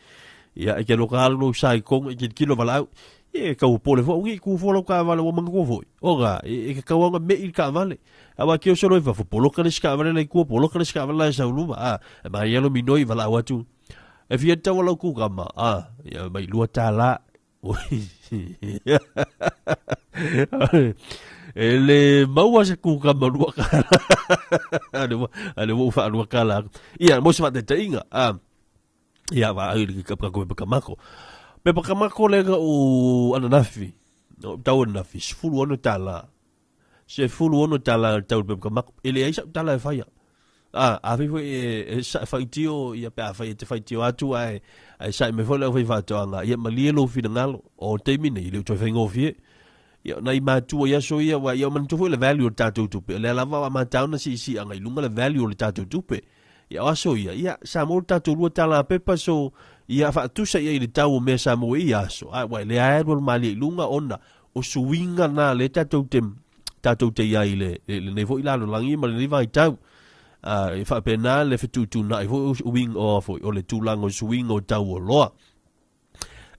S6: Ia, e ke loka alu lou sa i kongo, i ke kilo walau. Ia, e kau pole fo, ngi ku fo lau kaavale, ua manga kua foi. Oga, e, e ke kau anga me i kaavale. A wa kio solo i fafo, poloka le si kaavale la i kua, poloka le si kaavale la i sauluma. A, e mai alo minoi walau atu. E fia tau lau kukama, a, ia mai lua tālā. E le maua se kukama lua kala. Ale ua whaalua kala. Ia, mo se whaataitaiga. A, ia, wa au i ka ko pepa kamako. Pepa kamako le o ananafi. O tau ananafi, 16 tala. 16 tala tau pepa kamako. E leai sau tala e whaia. A, a fai foi e, e sa faitio ia pe a fai e te faitio atu ae ae sa'i mai foi le aufaifaatoaga ia malie lou finagalo o le taimi nei e le o toe faigofie. Ia nai matua i aso ia aua ia manatua foi le value o le tatou tupe o lea lava ua amata ona siisiaga i luga le value o le tatou tupe. Ia o aso ia, ia sa maua le tatou lua tala pepa so ia faatusa i ai i le tau o mea sa maua i ia aso ae ua lea e alualu malie i luga ona o suiga na lea tatou te tatou te i ai i le, le, lenei foi lalolagi ma lenei vaitau. E faapena le fetuutuunai foi o uiga o foi o le tulaga o suiga o tau o loa.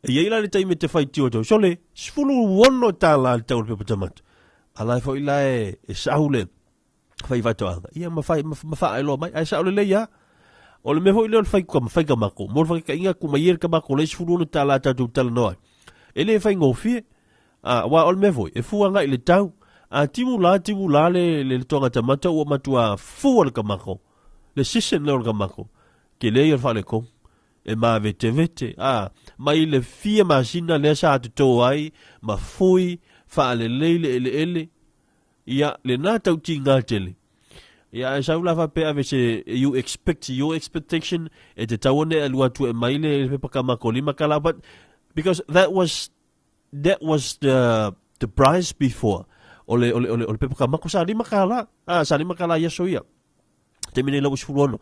S6: E i ai la le taimi e te faitio atu ai, sole, 16 tālā le tau o le pepa tamato. A la e foi la e, e sau le faifaatoaga, ia ma, fai, ma, ma faaeloa mai, ae sao lelei lava. O le mea foi lea o le fai, fai kamako, mo le fakataʻiga atu mai ia le kamako le 16 tālā tatou talanoa ai. E le faigofie. A, aua o le mea foi, e fua agai i le tau. A timu la, timu la le, le, le toga tamata ua matua fua le kamako. Le season lea o le kamako. Tele ia o le faaletonu. E mavetevete, a, mai le fia masina lea sa toto ai, ma fui, faalelei le eleele, ia, lena tautiga tele. Ia, ae sau la faapea ave se, you expect, your expectation, e te tau ona e alu atu e mai le, le pepa kamako lima kala, but, because that was That was the the price before. O le, o le, o le, o le pepa kamako sa lima kālā. Ah, sa lima kālā i aso ia. Taimi nei lau 16.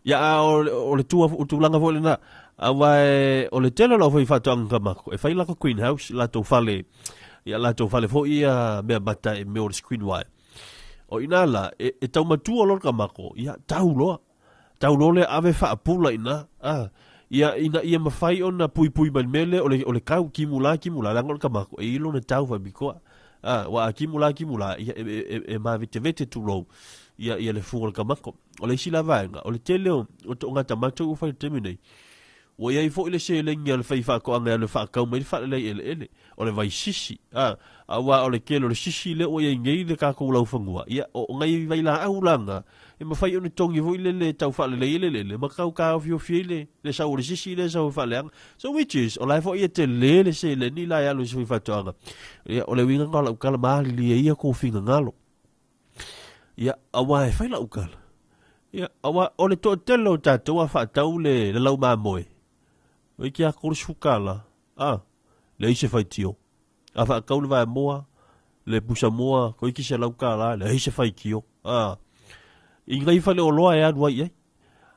S6: Ia, a o, o le tua, o tulaga foi lena. Aua e, o le tele o lau foi faatoaga kamako. E fai lako greenhouse, latou fale, ia latou fale foi ia mea mata e mea o le screen wire. O ina la, e, e taumatua loa le kamako, ia, tau loa. Tau loa lea ave faapula ina, a, ia, ina ia mafai ona puipui mai le mea lea o le, o le kau, kimu la, kimu la, leaga o le kamako, e i lona tau faapitoa. A, ua a kimu la, kimu la, ia, e, e, e, e mavetevete tulou, ia, ia le fuga o le kamako. O le isi la vaega, o le tele o, o toogata matou ua fai i le taimi nei, ua i ai foi le seleni a le faifaatoaga e alu e faatau mai le faalelei eleele, o le vai sisi, a, aua o le tele o le sisi lea ua i ai nei le tatou laufanua, ia, o, o nai vailaau la na, e mafai ona togi foi lele e tau faalelei ai le eleele ma tau taofiofi ai le, le sau o le sisi lea e sau e faaleaga. So which is, o la e foi e tele le seleni la e alu i se faifaatoaga. Ia, o le uiga lena o lau tala, malilie ia kou finagalo. Ia, aua e fai lau tala. Ia, aua o le toatele o tatou a faatau le, le lau mamoe. Oi ki a 30 kala, a, leai se faitio. A faatau le vaemoa, Le pusamoa toeiti $100, leai se faitio. A I nai faleoloa e alu ai i ai.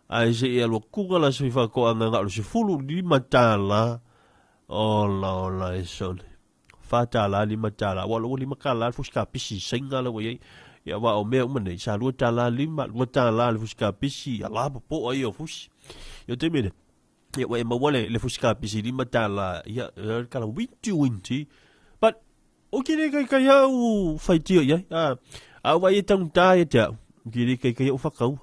S6: Ae se i alu atuga la se faifaatoaga na o le $15. Ola ola e sole. $4, $5. Ua ua $5 le fusi kapisi i Saina la ua i ai. Ia aua o mea uma nei, sa $2 lima, $2 le fusi kapisi, ala popoa ia o fusi. Ia o le taimi lenei, ia ua e maua le, le fusi kapisi $5, ia, ia le tala winti winti. But, ou te le kaikai au faitio i ai. A, a ou vaai e taugata ia te au, ou te le kaikai au whakau.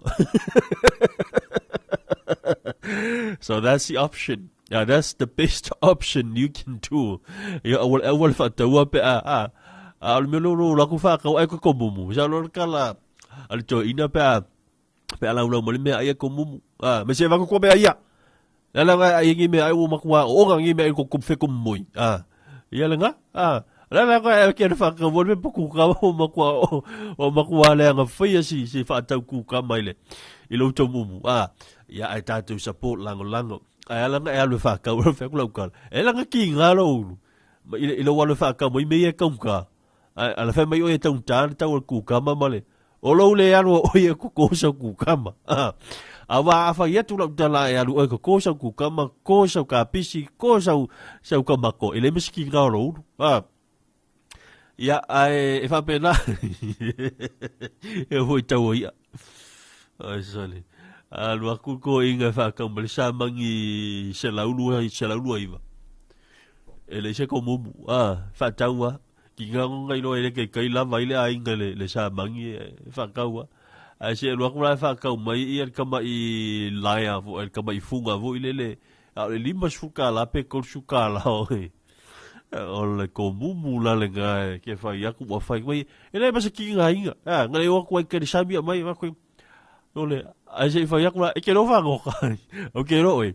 S6: So that's the option. Yeah, that's the best option you can do. Ia aua aua le faataua pe a a a o le mea lolo la ku whakau ai ko komumu. Sa lo kala a le toeina pe a pe a laulau ma le mea ai ko mumu. A me se vako ko mea ia. La la ai ngi mea ai o makua o nga ngi mea ko ko fe ko mui. A ia le nga a la la ko e ke whakau mo le puku ka o makua o makua le anga whaia si si whaatau ku ka mai le i lo tau mumu. A ia ai tātou support lango lango. Ae ala nga e alu e whakau, e whai kula ukala. E langa ki ngā lo ulu. Ma i le walu e whakau mai mei e kaunga. Ae ala whai mai oi e taunga le tau o le kukama ma le. O lou le alu o oi e koko sau kukama. A wā a whai atu lau tala e alu oi koko sau kukama, ko sau kapisi, ko sau, sau kamako. E le misi ki ngā lo ulu. Ia, ae e whapena. E hoi tau o ia. Ai, sorry. Alu aku ko inga whakau ma le samangi 129. E le se ko mumu. A, whataua. Ki ngā ngonga ilo e le ke kai lava i le ainga le, le samangi e whakaua. Ai se alu aku la e whakau mai ia le kama i laia fo, le kama i funga fo i le le. A o le 50 ka pe 30 ka oi. O le komumu la le ngā e ke whai aku ua whai mai. E le masa ki ngā inga. A, ngā le o aku ai kere sami a mai. Aku, o le, ai se i whai aku la, e ke lo whangoka. O ke ro e.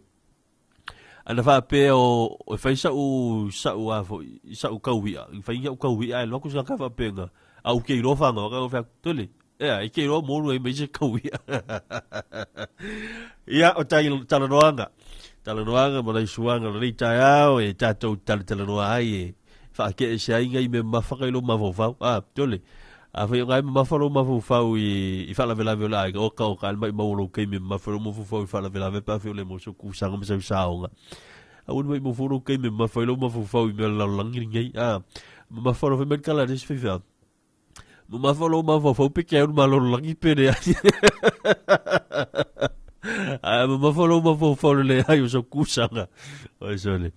S6: Ana whaapea o, o whai sa'u, sa'u a fo, sa'u kauia. I whai ngau kauia e loku sa ka whaapea ngā. A u ke ro whangoka, o whai tole. Ea, e ke ro mōru e mai se kauia. Ia, o tai talanoanga. Talanoanga ma lai suanga le taeao e tātou talatalanoa ai e whaake e se ai ngai me mawhaka i lo mafaufau. A, tole. A whai o ngai me mawha lo mafaufau i whaalavelave o la ai. O ka o ka mai mau lo kei me mawha lo mafaufau i whaalavelave pa whio le mo so kusanga me sau saonga. A unu mai mawha lo kei me mawha lo mafaufau i mea lalolangi ngai. A, mawha lo whai mai kala res whiwhia. Mamafa lo mafaufau pe ke au malololangi pe le ai. Ae mamafa lo mafaufau le leai o sau kusanga. Oi sole.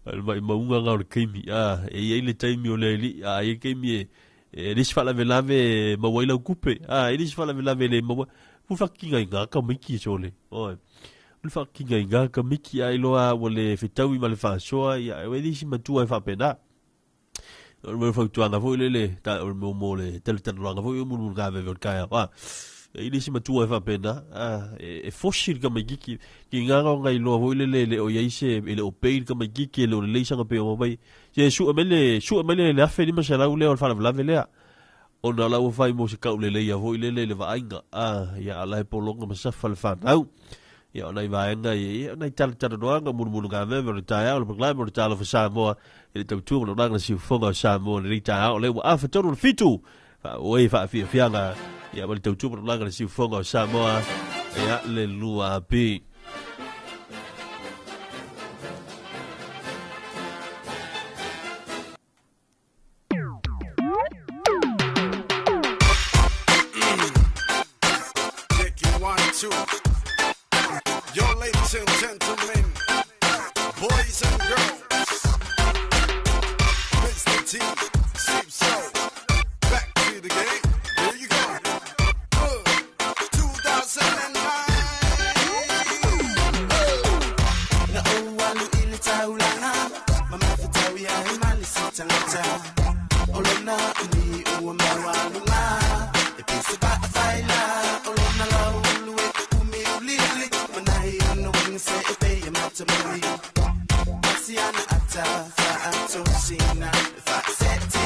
S6: O le mai maunga ngā o le keimi. A, e iai le taimi o le ali. A, e keimi e, e le isi faalavelave e maua ai lau kupe. A, e le isi faalavelave e le maua. Ua whakinga i ngā ka miki sole. Oi. Ua whakinga i ngā ka miki ai loa ua le fetaui ma le whasoa. Ia, e le isi matua e whapena. O le mea fautuaga foi lele, ta, o le mea mo le talatalanoaga foi o mulumulu gaveve o le taeao. A, e le isi matua e faapena, a, e, e fosi le tamaititi, ki gaga o nai loa foi lele e le o i ai se, e le o pei le tamaititi, e le o lelei saga pei o mai. Se sue mai le, sue mai le, le $1,500 lea o le faalavelave lea. Ona o la ua fai mo se kauleleia foi lele i le vaaiga, a, ia ala e pologa ma safa le fanau. Ia o nai vaega ia, ia o nai talatalanoaga mulumulu gaveve o le taeao, le pakalame o le talofa Samoa, i le tautua ma le olaga le siufofoga o Samoa i lenei taeao, o lea ua afa tonu le fitu, faaoe faafiafiaga, ia ma le tautua ma le olaga le siufofoga o Samoa, ia le 2AP.
S5: Check it, 1, 2. Yo, ladies and gentlemen, boys and girls, Mr. T, Sleep So, back to the game. Here you go. 2009.
S1: Na ou alu i le taulaga ma mafutaui ai ma le sitagata o lona umi ua maualuga e pese faafaila o lona laulu e umi uliuli manai ona uiga se e peia matamuli asiana ata faatosina faaseteina.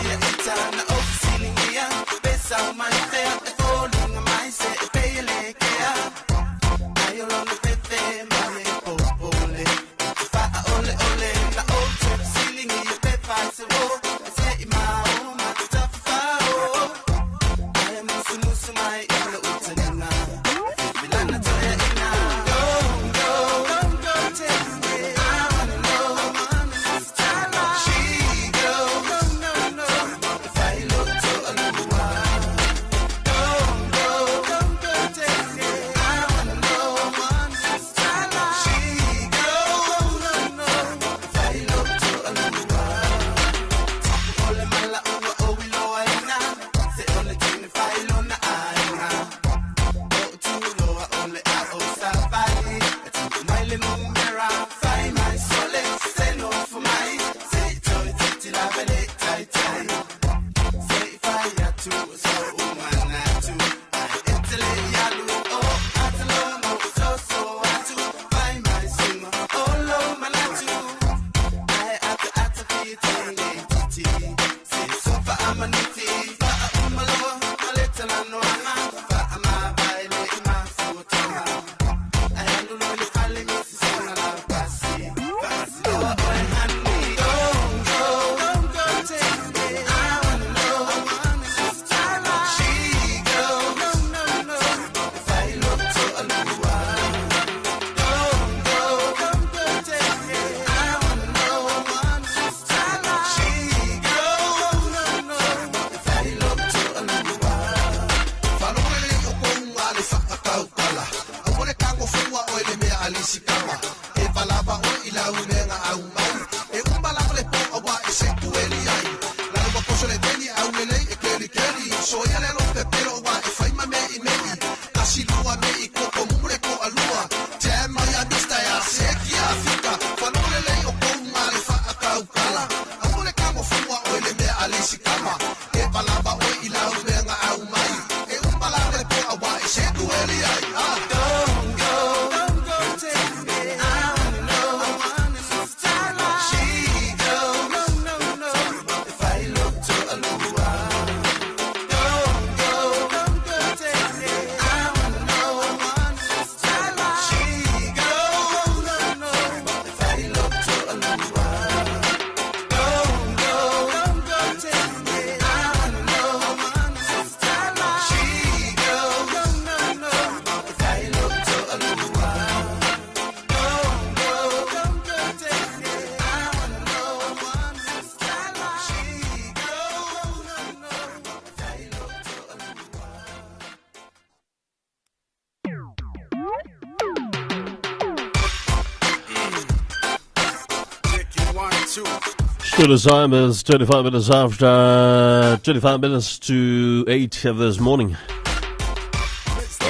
S6: So the time is 25 minutes after 25 minutes to 8 of this morning.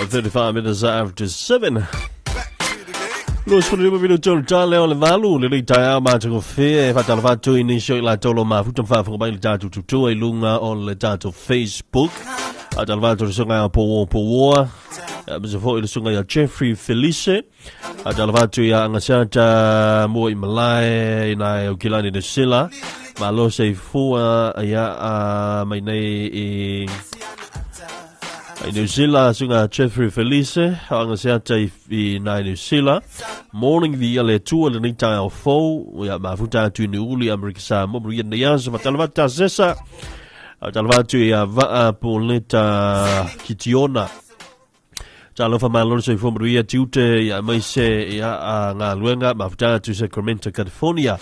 S6: 35 minutes after 7. 25 minute tolu tale o le valu le lei taeao matagofie e faatalofa atu i nisi o i latou lo mafuta ma faafofoga mai i le tatou tutua i luga o le tatou Facebook. Faatalofa atu i le susuga ia Pouo Pouoa, aemaise foi i le susuga ia Jeffrey Felice. Faatalofa atu ia Agaseata Mua i Malae i nai Aukilani New Sila. Malo soifua ia mai nei i I New Zealand, susuga Jeffrey Felice, o Agaseata i, i nai New Zealand. Morning the ia le Atua lenei taeao fou, ia mafuta atu i Niuli, Amerika Samoa, manuia lenei aso, faatalofa atu Tasesa, faatalofa atu ia Vaa Poleta Kitiona. Talofa malo le soifua manuia tiute ia aemaise ia a galuega mafuta atu Sacramento, California.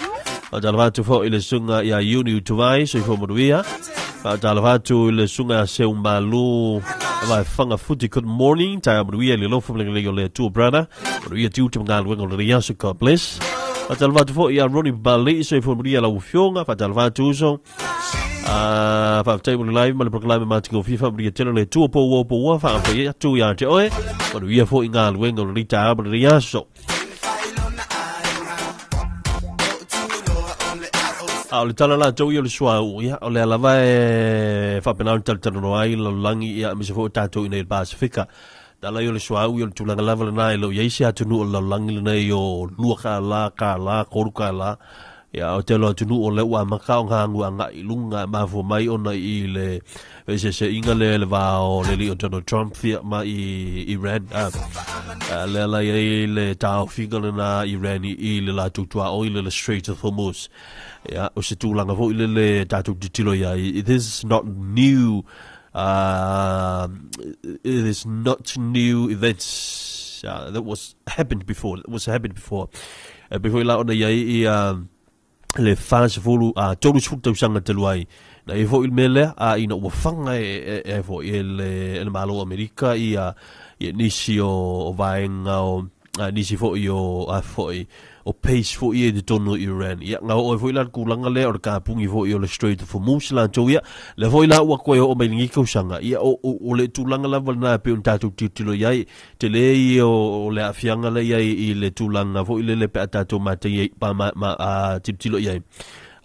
S6: Faatalofa atu foi i le susuga ia Iuni Utuvai, soifua manuia. Faatalofa atu i le susuga ia Seu Malu Vaefaga Futi, good morning. Taeao manuia i le alofa ma le agalelei o le Atua, brother. Manuia tiute ma galuega o lenei aso, God bless. Faatalofa atu foi ia Ronnie Balei, soifua manuia lau afioga. Faatalofa atu uso. Ah, faafetai mo le live ma le prokalame matingofie faamanuia tele le Atua po ua po ua faafetai atu ia te oe. Manuia foi i galuega o lenei taeao ma lenei aso. A o le tala latou ia o le suauu, ia, o lea lava e faapena ona talatalanoa ai le lalolagi, ia, aemaise foi o tatou i inei i le Pasefika. Tala ia o le suauu, ia o le tulaga lava lena e le o i ai se atunuu o le lalolagi lenei o $2, $1, $3, Ia, o tele o atunuu o lea ua amata ona agu agai i luga e mafua mai ona i le feeseeseaiga lea i le va o le alii o Donald Trump ia ma i Iran. A lea la i ai le taofiga lena a Iran i le latou tuaoi le Strait of Hormuz. Ia, o se tulaga foi lele tatou tilotilo i ai. This is not new it is not new events that was happened before. That was happened before. E pei foi la ona i ai ia le 40 a 30 tausaga talu ai. Na i ai foi le mea lea, a ina ua faga e, e, e foi e le, e le Malo o Amerika ia, ia nisi o, o vaega o a, nisi foi o a foi o pace foi ia i totonu o Iran. Ia, na oo ai foi la le tulaga lea o le kapugi foi o le Strait of Hormuz latou ia. Lea foi la ua toe oo mai i lenei tausaga. Ia, o, o, o le tulaga lava lena e pei ona tatou tilotilo i ai. Tele ia o le aafiaga lea i ai i le tulaga foi lele pe a tatou matai ai, pa, ma, ma, a, tilotilo i ai.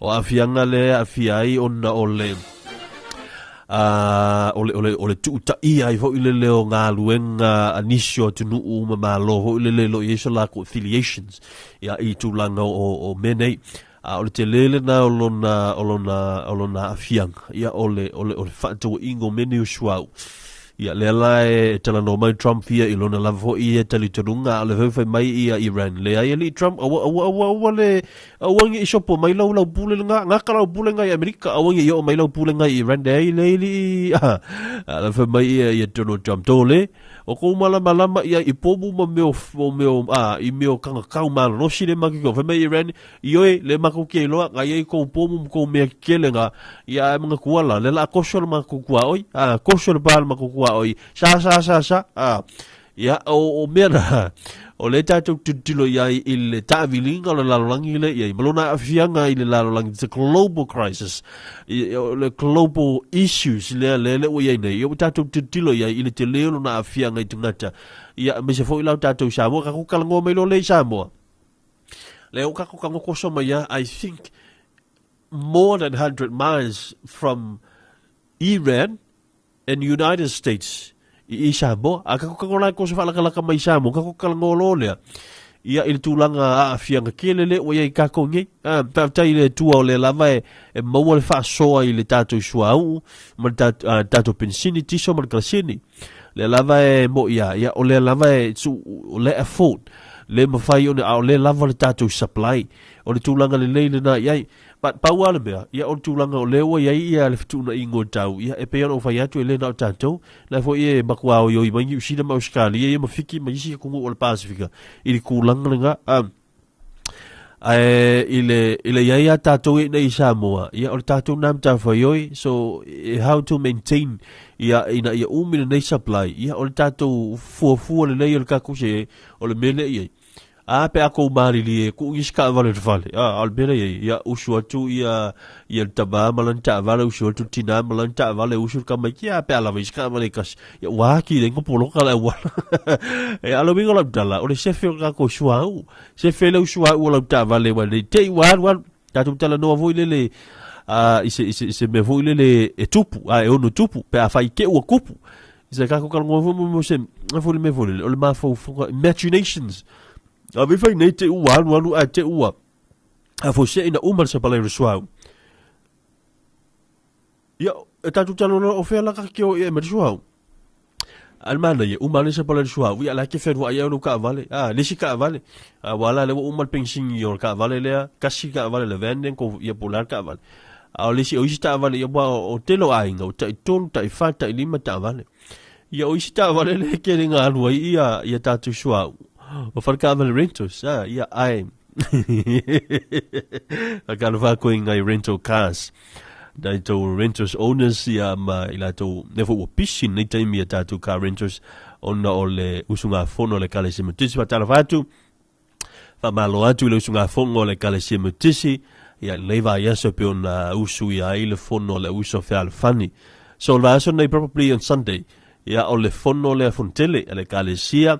S6: O aafiaga lea e aafia ai ona o le a, o le, o le, o le tuutaia ai foi lele o galuega a nisi o atunuu ma malo foi lele lo i ai so latou affiliations ia, i tulaga o, o mea nei. A o le tele lena o lona, o lona, o lona aafiaga, ia, o le, o le, o le faatauaiga o mea nei o suauu. Ia, lea la e talanoa mai Trump ia i lona lava foi ia talitonuga, a o le foi fai mai ia Iran, leai alii Trump, aua, aua, aua, aua le, aua ne i sopo mai lau, lau pule lena, gata lau pule lena i Amerika, aua ne i oo mai lau pule lena i Iran, leai, leai alii, a, a la fai mai ia, ia Donald Trump, tole, O kou malamalama ia i pomu ma mea o mea o a i mea o kangakau malolosi le matou fai mai Iran ioe le matou te iloa na iai kou pomu ma kou mea kele na ia ae manatua la le la koso le matou tuaoi a koso le pa le matou tuaoi sa sa sa sa a ia o, o mea na o le tatou tilotilo i ai i le taaviliga o le lalolagi le iai ma lona aafiaga i le lalolagi it's a global crisis I, o le global issues lea lea le ua i ai nei, ia ua tatou tilotilo i ai i le tele o lona aafiaga i tagata. Ia, aemaise foi la o tatou i Samoa, tatou talanoa mai loa lea i Samoa. Lea ua tatou tago koso mai lava, I think more than 100 miles from Iran and United States i, i Samoa. A tatou tago la e koso faalakalaka mai i Samoa, tatou talanoa loa lea ia i le tulaga aafiaga tele lea ua i ai i tatou nei. A, faafetai i le Atua o lea lava e, e maua le faasoa i le tatou suauu ma le tatou, a, tatou penisini, tiso ma le kerosene. Lea lava e mo'i a, ia o lea lava e, su, o lea afford, le mafai ona, a o lea lava le tatou supply. O le tulaga lelei lena i ai. But pau lava le mea, ia o le tulaga o lea ua i ai ia le fetuunaiga o le tau, ia e pei ona ou fai atu e le na o tatou, la foi e matua oioi mai Niu Sila ma Ausetalia ia ma Fiti ma isi atunuu o le Pasifika i le tulaga lena. Ae i le, i le i ai a tatou i nei i Samoa, ia o le tatou nā matafaioi, so how to maintain ia ina ia umi lenei supply, ia o le tatou fuafua lelei o le tatou se, o le mea lea i ai. A pe a kou malilie ku isi taavale le fale. A o le mea lea i ai, ia usu atu ia ia le tamā ma lana taavale, usu atu le tinā ma lana taavale, usu le tamaiti, a pe a lava i isi taavale e tasi, ia ua atili ai ona poloka le auala. Ia, a o le uiga o lau tala, o le sefe o le tatou suauu, sefe lau suauu o lau taavale aua ne i te i ua alu alu. Tatou talanoa foi lele i se, i se, i se mea foi lele e tupu, a e ono tupu, pe afai te ua tupu. I se tatou talanoa foi mo se, foi le mea foi lele, o le mafaufauga, imaginations. A ve fai nei te ua alu alu ae te ua a fose ina uma le sapalai o le suauu. Ia, e tatou talanoa o fea la ka ke o ia e ma le suauu. A le manaia, uma le sapalai o le suauu, ia la ke whenua ia o le kaavale. A, le isi kaavale. A, ua la le ua uma le penisini o le kaavale lea, kasi kaavale le van lea, ko ia po la le kaavale. A o le isi, o isi taavale, ia ua o tele o aiga, o tai tolu, tai wha, tai lima taavale. Ia o isi taavale le ke le ngā alua i ia, ia tātou suauu. O whare kaavale rentals, a, ia ai. A ka alofa koe i ngai rental cars. Nai tou rentals owners ia ma i latou, ne fo ua pisi nei taimi ia tātou car rentals ona o le usugafono a le Ekalesia Metotisi. Faatalofa atu, faamalo atu i le usugafono a le Ekalesia Metotisi, ia lenei vaiaso e pei ona usu ia ai le fono a le uso fealofani. So o le vaiaso nei probably on Sunday, ia o le fono lea fonotele a le Ekalesia,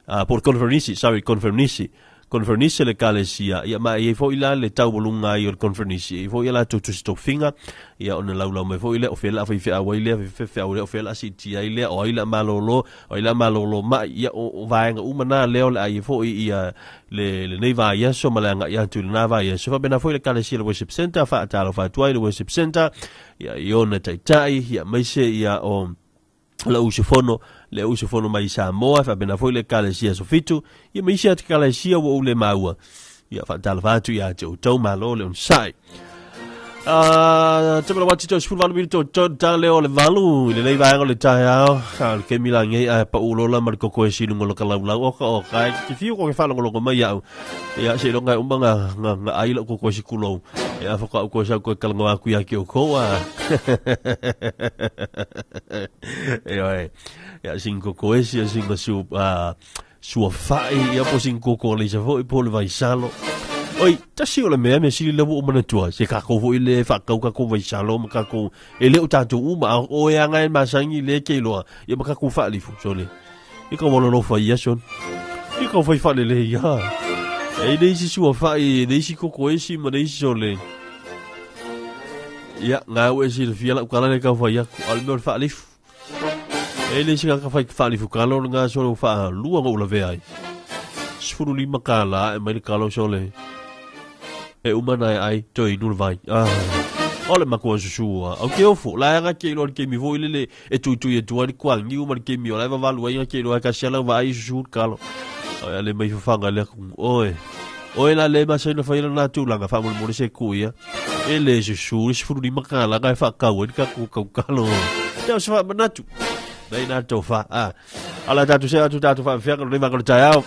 S6: po o le conferenisi, sorry, conferenisi, conferenisi a le Ekalesia, ia ma e i ai foi la le taualuga ai o le conferenisi, e i ai foi a latou tusi tofiga, ia ona laulau mai foi lea, o fea la faifeau ai lea, faifeau lea, o fea la siitia ai lea, o ai la malolo, o ai la malolo mai, ia o vaega uma na lea o le a i ai foi ia le lenei vaiaso ma le agai atu i lena vaiaso. Faapena foi le Ekalesia le Worship Center, faatalofa atu ai le Worship Center, ia i ona taitai, ia maise ia o le usufono, le usufono mai Samoa, faapena foi le Ekalesia Aso Fitu, ia ma isi atu Ekalesia ua ou le maua. Ia faatalofa atu ia te outou, malo le onosai. Te mala wati to sefulu valu mili to to ta leo le valu i lenei vaega o le taeao a o le kemi lagei ae pau lola ma le koko e siluga o lo ka laulau oka o ka e te fiu ko ke faalogologo mai au ia seiloga e uma nga nga nga ai lau koko e sikulou ia faatoa ou koe sau koe talanoa atu ia te outou a ioe ia sina koko esi ia sina su suafa'i ia po o sina koko alaisa foi po o le vaisalo. Oi, tasi o le mea, mea sili lea ua ou manatua, se kākou foi lea e faatau kākou vaisalo ma kākou, e le o tātou uma, a o oe lava e masani lea e te iloa, ia ma kākou faalifu, sole. I ka walolofa ia, son. I ka fai faalelei ia. E le isi suafa'i, e le isi koko esi ma le isi sole. Ia, ngā ua e silafia lau tala lea e tau fai atu, a o le mea o le faalifu. E le isi tagata fai faalifu kalo lena sole ua faalua ona ou lavea ai. 15 kālā e mai le kalo sole. E uma na e ai, toe inu le vai. Ah. O le matua susu a. Au ke ofo, la anga ke iloa le kemi foi lele e tuitui atu ai le kuagiu ma le kemi o la e vavalu ai nga ke iloa e kasi ala vaai susu le kalo. O le mai fafaga le aku. Oe. Oe la le masani ona fai lana tulaga faamolemole se ku ia. E le susu le 15 kālā e faakau ai le tatou tautalo. Te o se faamanatu. Nei nā tofa. Ah. Ala tātou se atu tātou faafeaga lenei vaega o le taeao.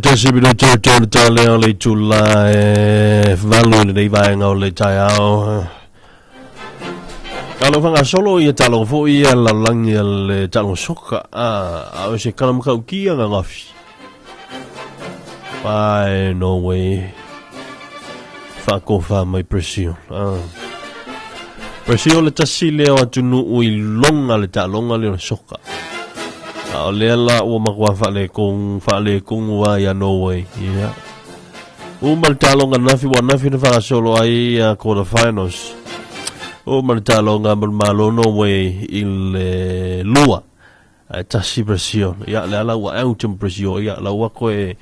S6: Tasi minuti o tolu tale o le itula e valu i lenei vaega o le taeao. Talo whangasolo ia talo fo ia lalagi a le talo soka a o se kalamakaukia gagafi. Pai Norway. Whakofa mai Brazil. Brazil le tasi lea o atunuu i loga le taaloga lea o le soka. A o lea la ua makuā faalēkogu a ia Norway. Ia. Uma le taaloga nafi ua nafi na faagasolo ai ia quarter finals. Uma le taaloga ma le Malo Norway i le lua. Ae tasi Brazil. Ia le ala ua out ma Brazil. Ia la ua koe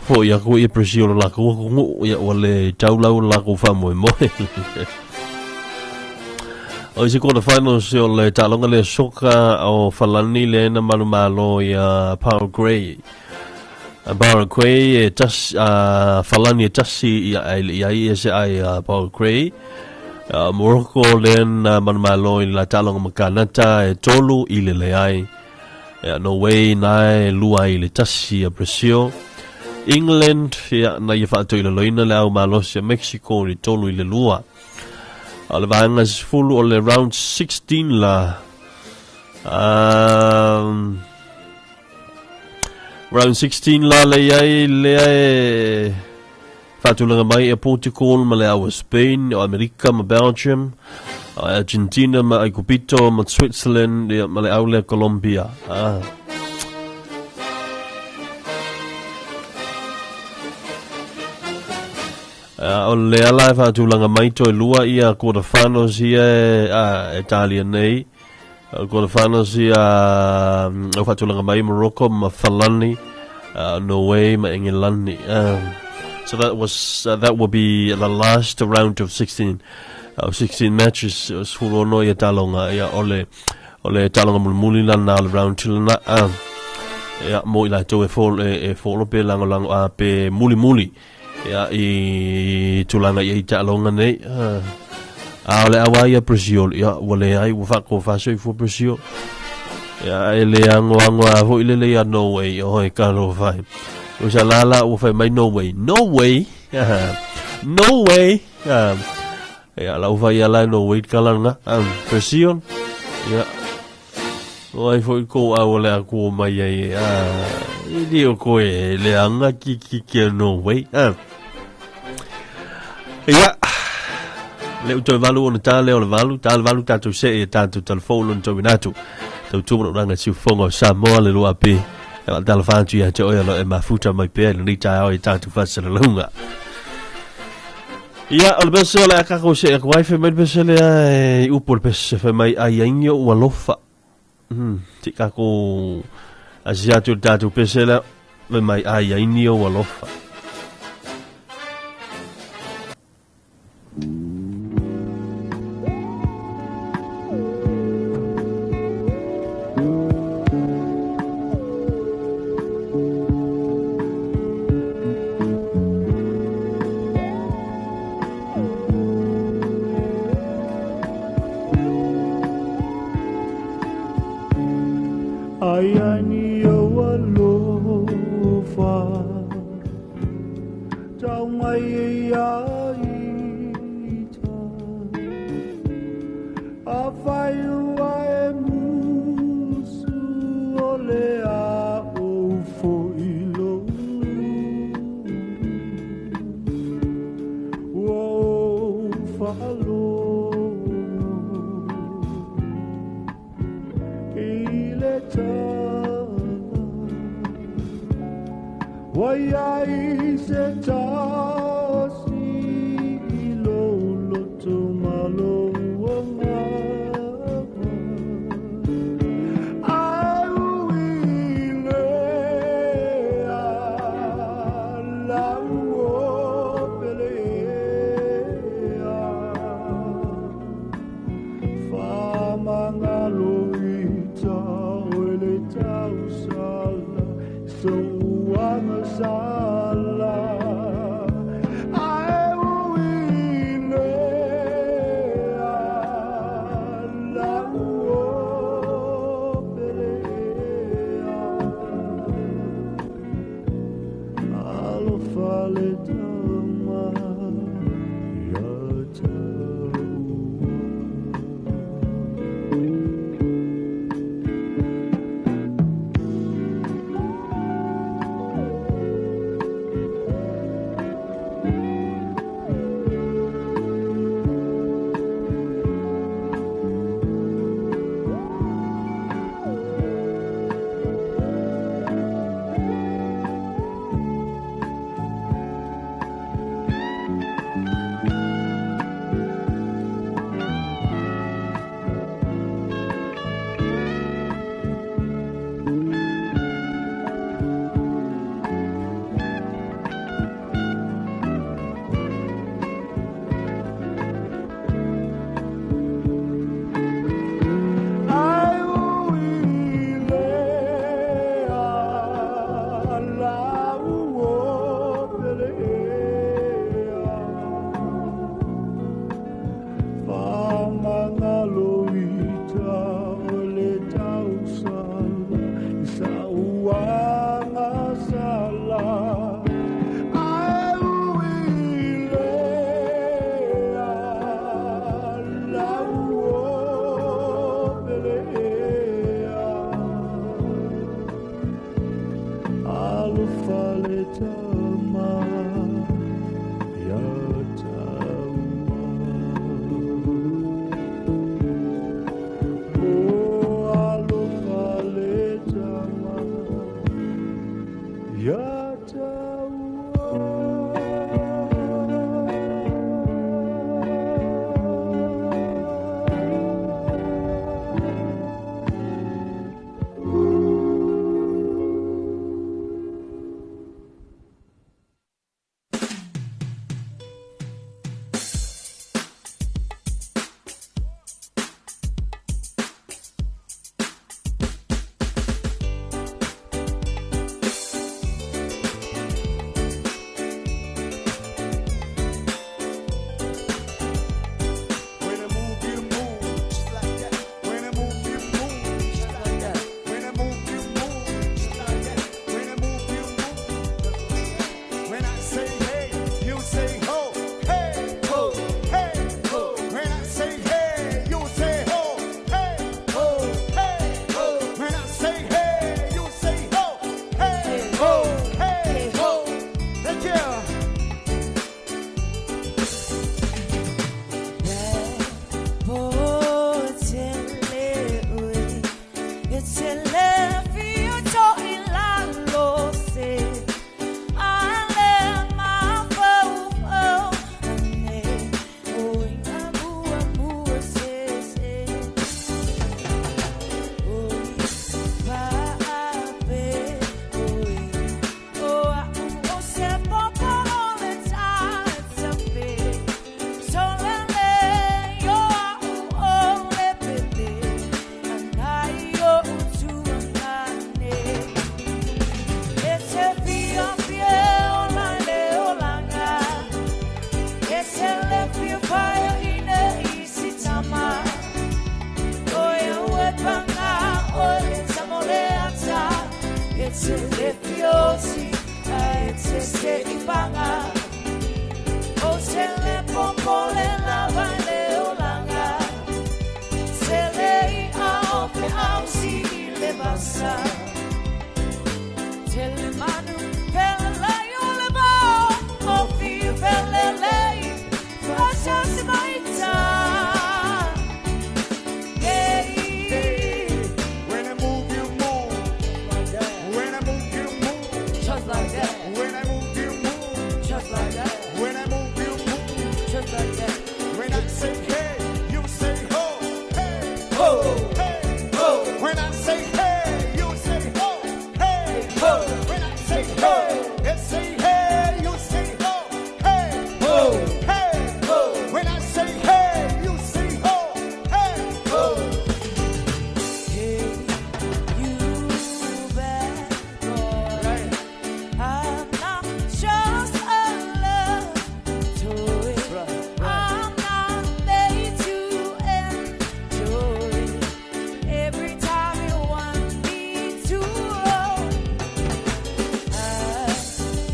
S6: foʻi aku ia Brazil lo lakou atunuu. Ia ua le taulau le lakou faamoemoe. O isi quarter finals o le taaloga lea soka o Falani lea na manumalo ia Paraguay. Paraguay e tasi Falani e tasi ia ia ia se ai Paraguay. Morocco lea na manumalo i la taaloga ma Kanata e 3 i le leai. Norway na e 2 i le tasi a Brazil. England ia na ia faatoilaloina le au malosi a Mexico i le 3 i le 2. O le vaega 10 o le round 16 la. Round 16 la le iai lea e faatulaga mai e Portugal ma le au a Spain, o Amerika ma Belgium, o Argentina ma Aikupito ma Switzerland ia ma le au lea Colombia. O le ala e faatulaga mai toe lua ia quarter finals ia e talia nei. Quarter finals ia o faatulaga mai Morocco ma Falani, Norway ma Engelani. So that was that will be the last round of 16 16 matches. 16 ia taloga ia o le taloga mulimuli lana o le round lana. Ia mo i latou e folo pe lagolago a pe mulimuli ia i tulaga i taaloga nei. A o le aua ia Brazil ia ua leai ua faakofasoifua Brazil. Ia e le agoago a foi lele ia Norway o e kalofai. O sa lala ua fai mai Norway. No way. No way. Ia lau fai ala Norway kalanga. Brazil. Ia o ai foi ko au le aku mai ai. I li o koe le anga ki ki ki Norway. Ia le uto valu o na le o le valu, ta le valu tātou se e tātou telefonu na tau inatu. Tau tūmana uranga siu fonga o Samoa le lua pe. E wa tala whantu ia te oia lo e mafuta mai pea i ta au i tātou whasara lunga. Ia, o le pese o le akako se e kuai whai mai le pese le e upo le pese whai mai ai ainio ua lofa. Te kako asia atu le tātou pese le whai mai ai ainio ua lofa.
S8: te le fiosi Ai te se i panga O te le popole lava le olanga Se le i ao pe au si i le vasa Te le manu pele lei o le vao O fiu pele lei Fasa se maita Hey.
S5: When I move, you move.
S8: Like that.
S5: When I move, you move.
S8: Just like that.
S5: When I move, you move.
S8: Just like that.
S5: When I move, you move.
S8: Just like that.
S5: When I say hey, you say ho. Hey,
S8: Ho.
S5: hey,
S8: Ho.
S5: When I say hey, you say ho. Hey,
S8: Ho.
S5: When I say hey, I say hey, you say ho. Hey,
S8: Ho.
S5: hey,
S8: Ho.
S5: When I say hey, you say ho. Hey,
S8: Ho. Hey, you bad boy. I'm not just a love toy. I'm not made to enjoy. Every time you want me to roll, I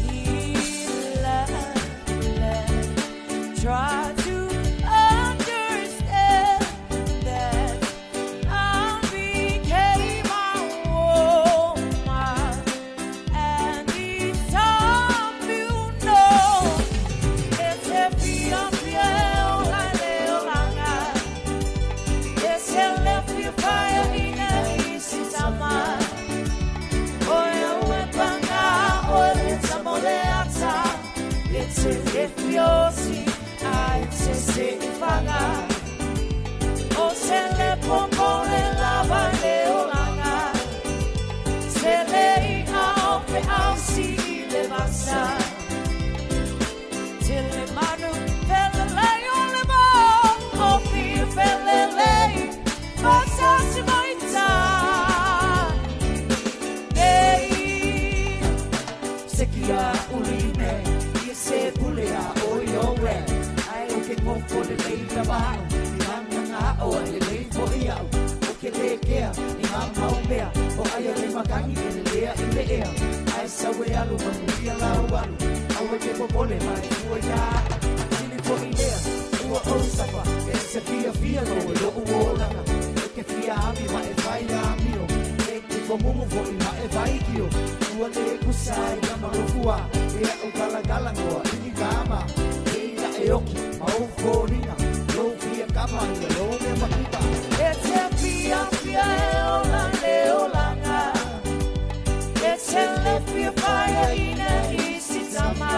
S8: need love. Try to understand that I became a woman, and it's time you know. It's a fia fia ola le olanga. It's a left your fire in a easy tama. Oe oe panga oe tamoleata. It's a left yosi ai te se ifanga. O se le popole lava le olanga. Se le i ao pe au si i le vasa. Te le manu pele lei o le mo. O fi pele lei. Vasa si maita. Nei. Sekia ulime. I se pule a oi owe. Ai o ke ngofo le lei la maha. I ngā ngā o a le lei fo i au. O ke le kea i ngā mau mea. O aia le makangi e le lea i le ea. Ai sawe alu manuia lau alu. Aue ke popole mai ua ia. Sili fo i lea. Ua o sapa. E se fia fia no e lo uolanga. E ke fia ami ma e fai amio. E ke komumu fo i ma e vai kio. Ua le kusai ka marufua. E au kala kala ngoa ini kama. E ina e oki ma o fōrina. Lo fia kama ia lo me makipa. E te fia fia e ola le olanga. E te le fia fire ina isi tama.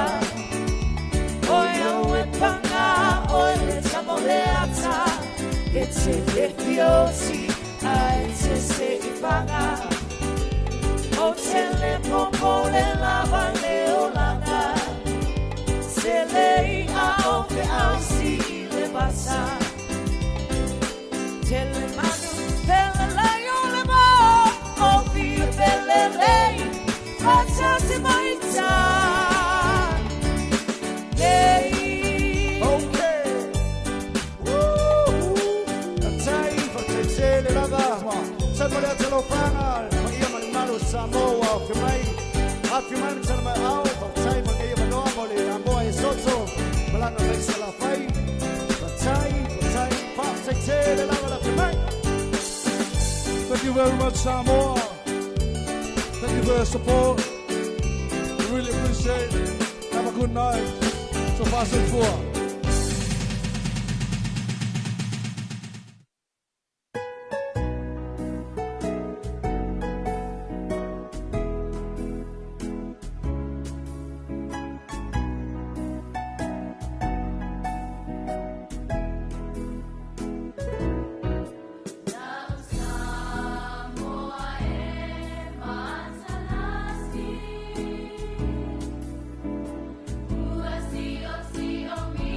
S8: Oe au e panga, oe le tamoleata. E te le fiosi, ai te se i panga. O te le popole lava le olanga. Se le i ao pe au si i le vasa. Te le manu pele lei o le mo. O fi pele lei, vasa se maita. Lei.
S5: Okay. Woo! Tai whakaitele lava. Tamale atelofanga. Maia malumalu Samoa o mai. Afi mai mtana mai au. Whakatai mangeia manoa mo le amoa e soto. Malanga veisa la whai. Whatai, whatai, whakaitele lava la mai.
S9: Thank you very much, Samoa. Thank you for your support. We really appreciate it. Have a good night. So far, so far.
S10: Ua si o si o mi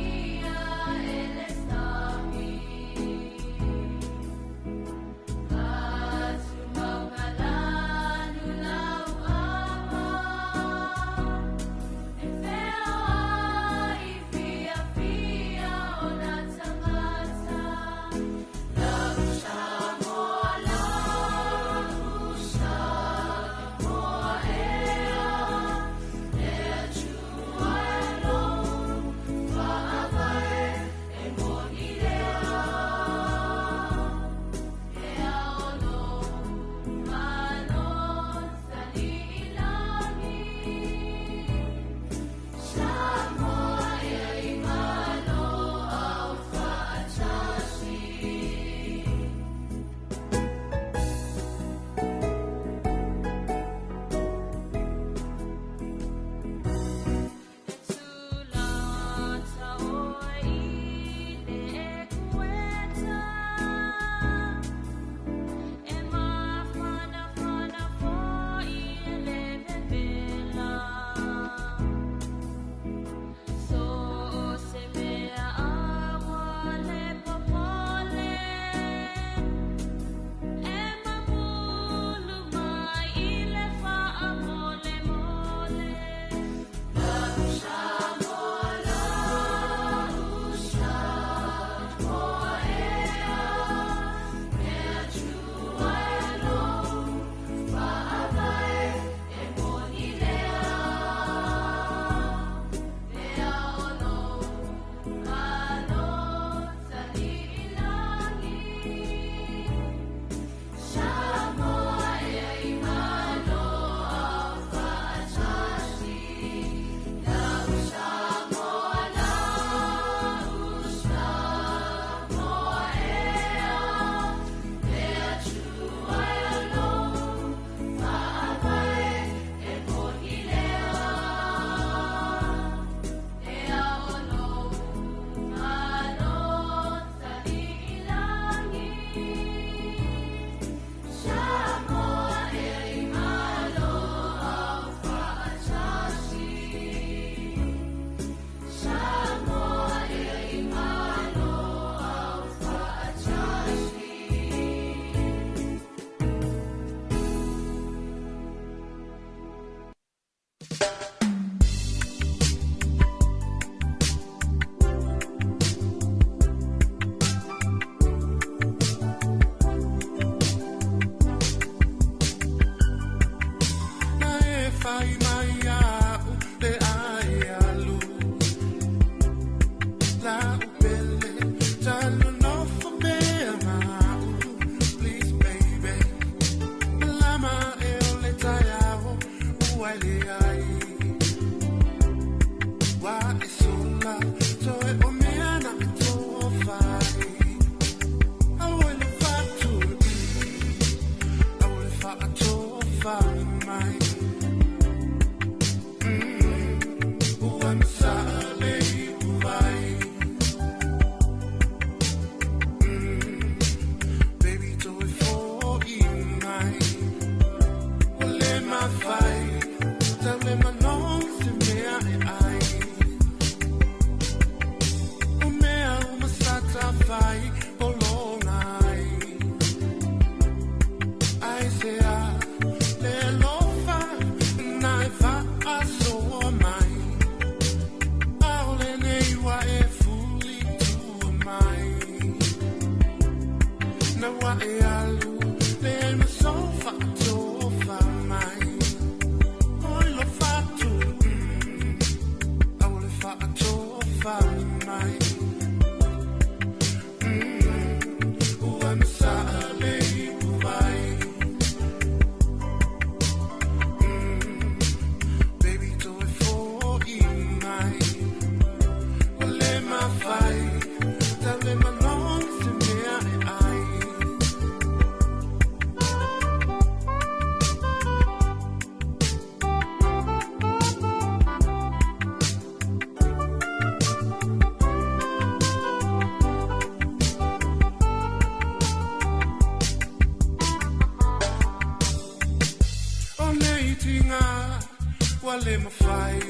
S10: Ua le mafai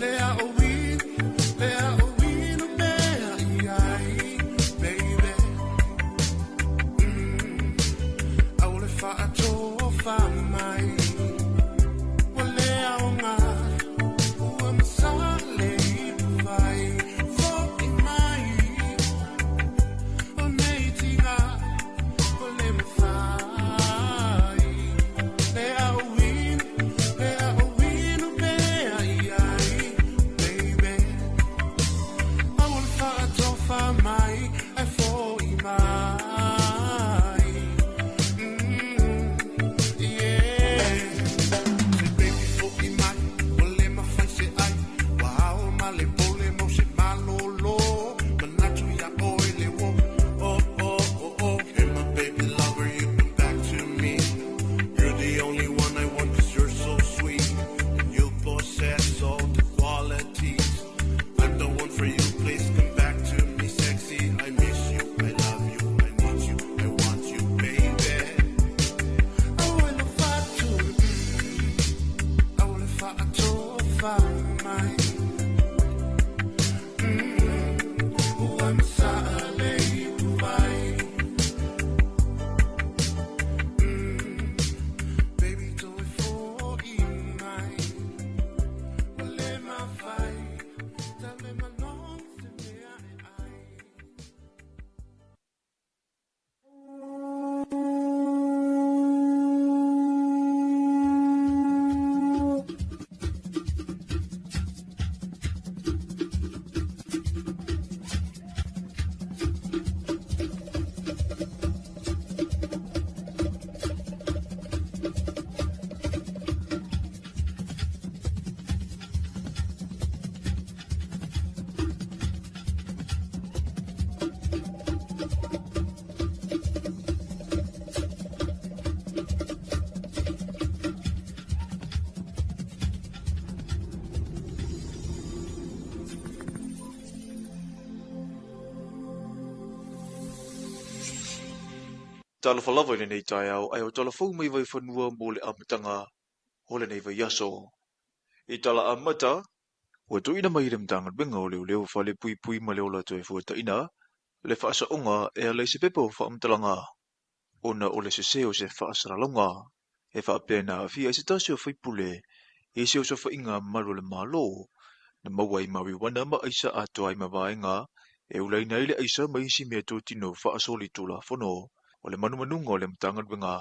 S10: le aoina mea i ai, baby. Au le faatofa mai ua le aoga ua masale i vai fo'i mai o nei tiga ua le mafai le aoina mea i ai, baby. Au le faatofa mai ai fo'i mai. Yeah. Say baby fo'i mai ua le mafai se ai ua ao ma le pole mo se malolo manatu ia oe le wo oh oh oh oh. Hey my baby lover, you come back to me. You're the only one I want 'cause you're so sweet and you possess all the qualities. I'm the one for you, please come back to me sexy. I miss you, I love you, I need you, I want you, baby. I will fight to I will fight to find my I'm sorry, baby, do it for my well, am I fight? Tell me my long to me, I.
S7: Talofa lava i lenei taeao ae o talafou mai Vaifanua mo le amataga o lenei vaiaso. I tala amata, ua tuuina mai i le Matagaluega o Leoleo Falepuipui ma le Ola Toefuataiga le faasaoga e ala i se pepa o faamatalaga ona o le sese o se faasalalauga e faapea na aafia ai se tasi o faipule i se osofaiga malu o le Malo na maua ai marijuana ma aisa atoa ai ma vaega e ulaina ai le aisa ma isi mea totino faasoli tulafono. O le manumanuga o le Matagaluega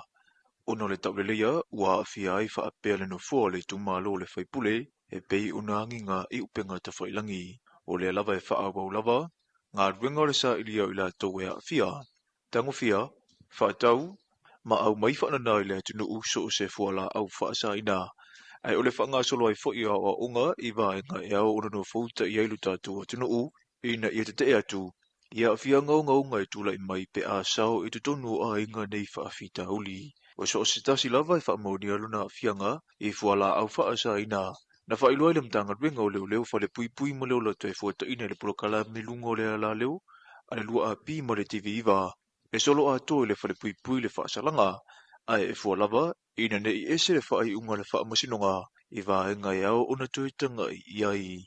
S7: ona o le tauleleia ua aafia ai faapea le nofoa o le itumalo o le faipule e pei ona agiga i upega tafailangi. O lea lava e faaauau lava galuega o le sailia o i latou e aafia, tagofia, faatau ma aumai faanana i le atunuu so o se fualaau faasaina. Ae o le faagasolo ai foi o aoaoga i vaega e ao ona nofouta i ai lo tatou atunuu ina ia tetee atu i aafiaga ogaoga e tulai mai pe a sao i totonu o aiga nei faafitauli. O so o se tasi lava e faamaonia lona aafiaga i fualaau faasaina. Na faailoa ai le Matagaluega o Leoleo Falepuipui ma le Ola Toefuataiga i le polokalame luga o le alaleo a le 2AP ma le TV9 e solo atoa i le falepuipui le faasalaga ae e fua lava ina nei ese le faaiuga a le faamasinoga i vaega e ao ona toe tagai i ai.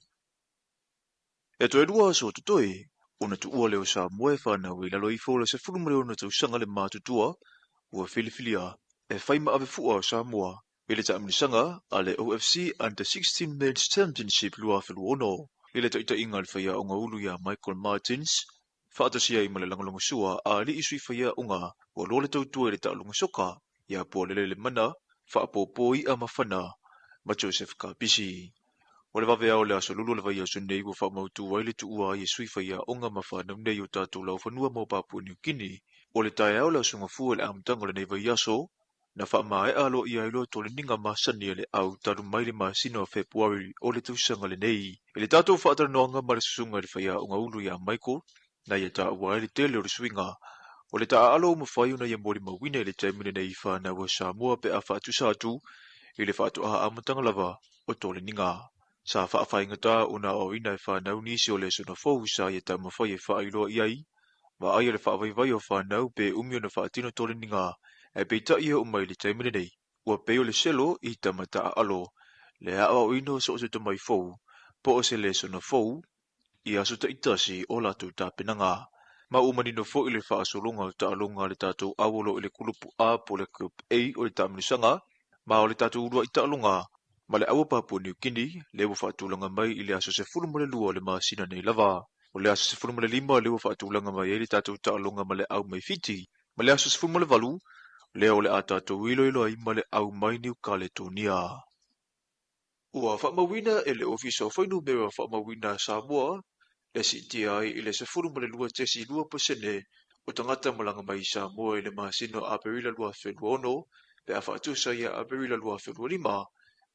S7: E toe lua aso totoe ona tuua lea o Samoa e fanau i lalo ifo o le 16 tausaga le matutua ua filifilia e fai ma avefua o Samoa i le taamilosaga a le OFC Under 16 Men's Championship 2026 i le taitaiga a le faiaoga ulu ia Michael Martins faatasi ai ma le lagolagosua a alii sui faiaoga ua loa le tautua i le taaloga soka ia Pualele le Mana faapopo i'a mafana ma Joseph Kapisi. O le vaveao o le aso lulu o le vaiaso nei ua faamautu ai le tuua ai e sui faiaoga ma fanau nei o tatou laufanua mo Papua New Guinea. O le taeao le aso gafua i le amataga o lenei vaiaso na faamaea aloaia ai loa toleniga masani a le au talu mai le masina o Fepuari o le tausaga lenei. I le tatou faatalanoaga ma le susuga i le faiaoga ulu ia Michael, na ia taua ai le tele o le suiga o le taaalo ua mafai ona ia molimauina i le taimi lenei i fanau a Samoa pe a faatusa atu i le faatoa amataga lava o toleniga. Sa faafaigata ona aoaoina e fanau nisi o lesona fou sa ia taumafai e faailoa i ai vaai o le faavaivai o fanau pe umi ona faatino toleniga ae peitai e oo mai i le taimi lenei. Ua pei o le selo i tama taaalo le aoaoina o so o se tomai fou po o se lesona fou i aso taitasi o latou tapenaga. Ma ua manino foi le faasologa o taaloga a le tatou au o lo o i le kulupu A po o le Group A o le taamilosaga, ma o le tatou uluai taaloga ma le au a Papua New Guinea lea ua faatulaga mai i le aso 12 o le masina nei lava. O le aso 15 lea ua faatulaga mai ai le tatou taaloga ma le au mai Fiti, ma le aso 18 lea o le a tatou iloilo ai ma le au mai Niu Kaletonia. Ua faamauina e le Ofisa o Fuainumera Faamauina a Samoa le siitia ai i le 12.2% o tagata malaga mai i Samoa i le masina o Aperila 2026 pe a faatusa ia Aperila 2025,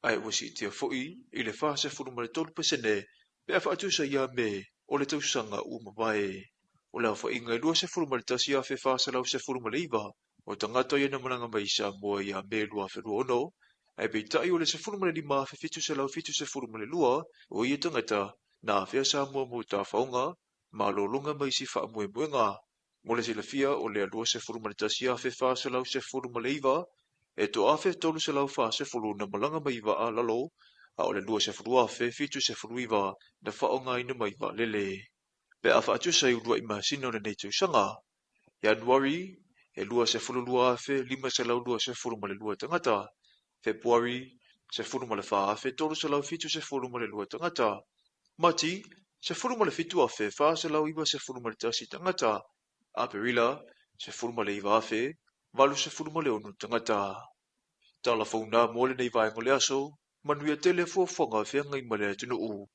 S7: ae ua siitia foi i le 43% pe a faatusa ia Me o le tausaga ua mavae. O le aofaiga e 21,419 o tagata ia na malaga mai i Samoa ia Me 2026, ae peitai o le 15,772 o ia tagata na afea Samoa mo tafaoga, malologa ma isi faamoemoega. Mo le silafia o lea 21,419 e 1,340 na malaga mai i vaa lalo, a o le 20,079 na faaaogaina mai vaalele. Pe a faatusa i uluai masina o lenei tausaga, Ianuari e 22,522 tagata, Fepuari 14,372 tagata, Mati 17,491 tagata, Aperila 19,086 tagata. Tala fou na mo lenei vaega o le aso, manuia tele fuafuaga feagai ma le atunuu.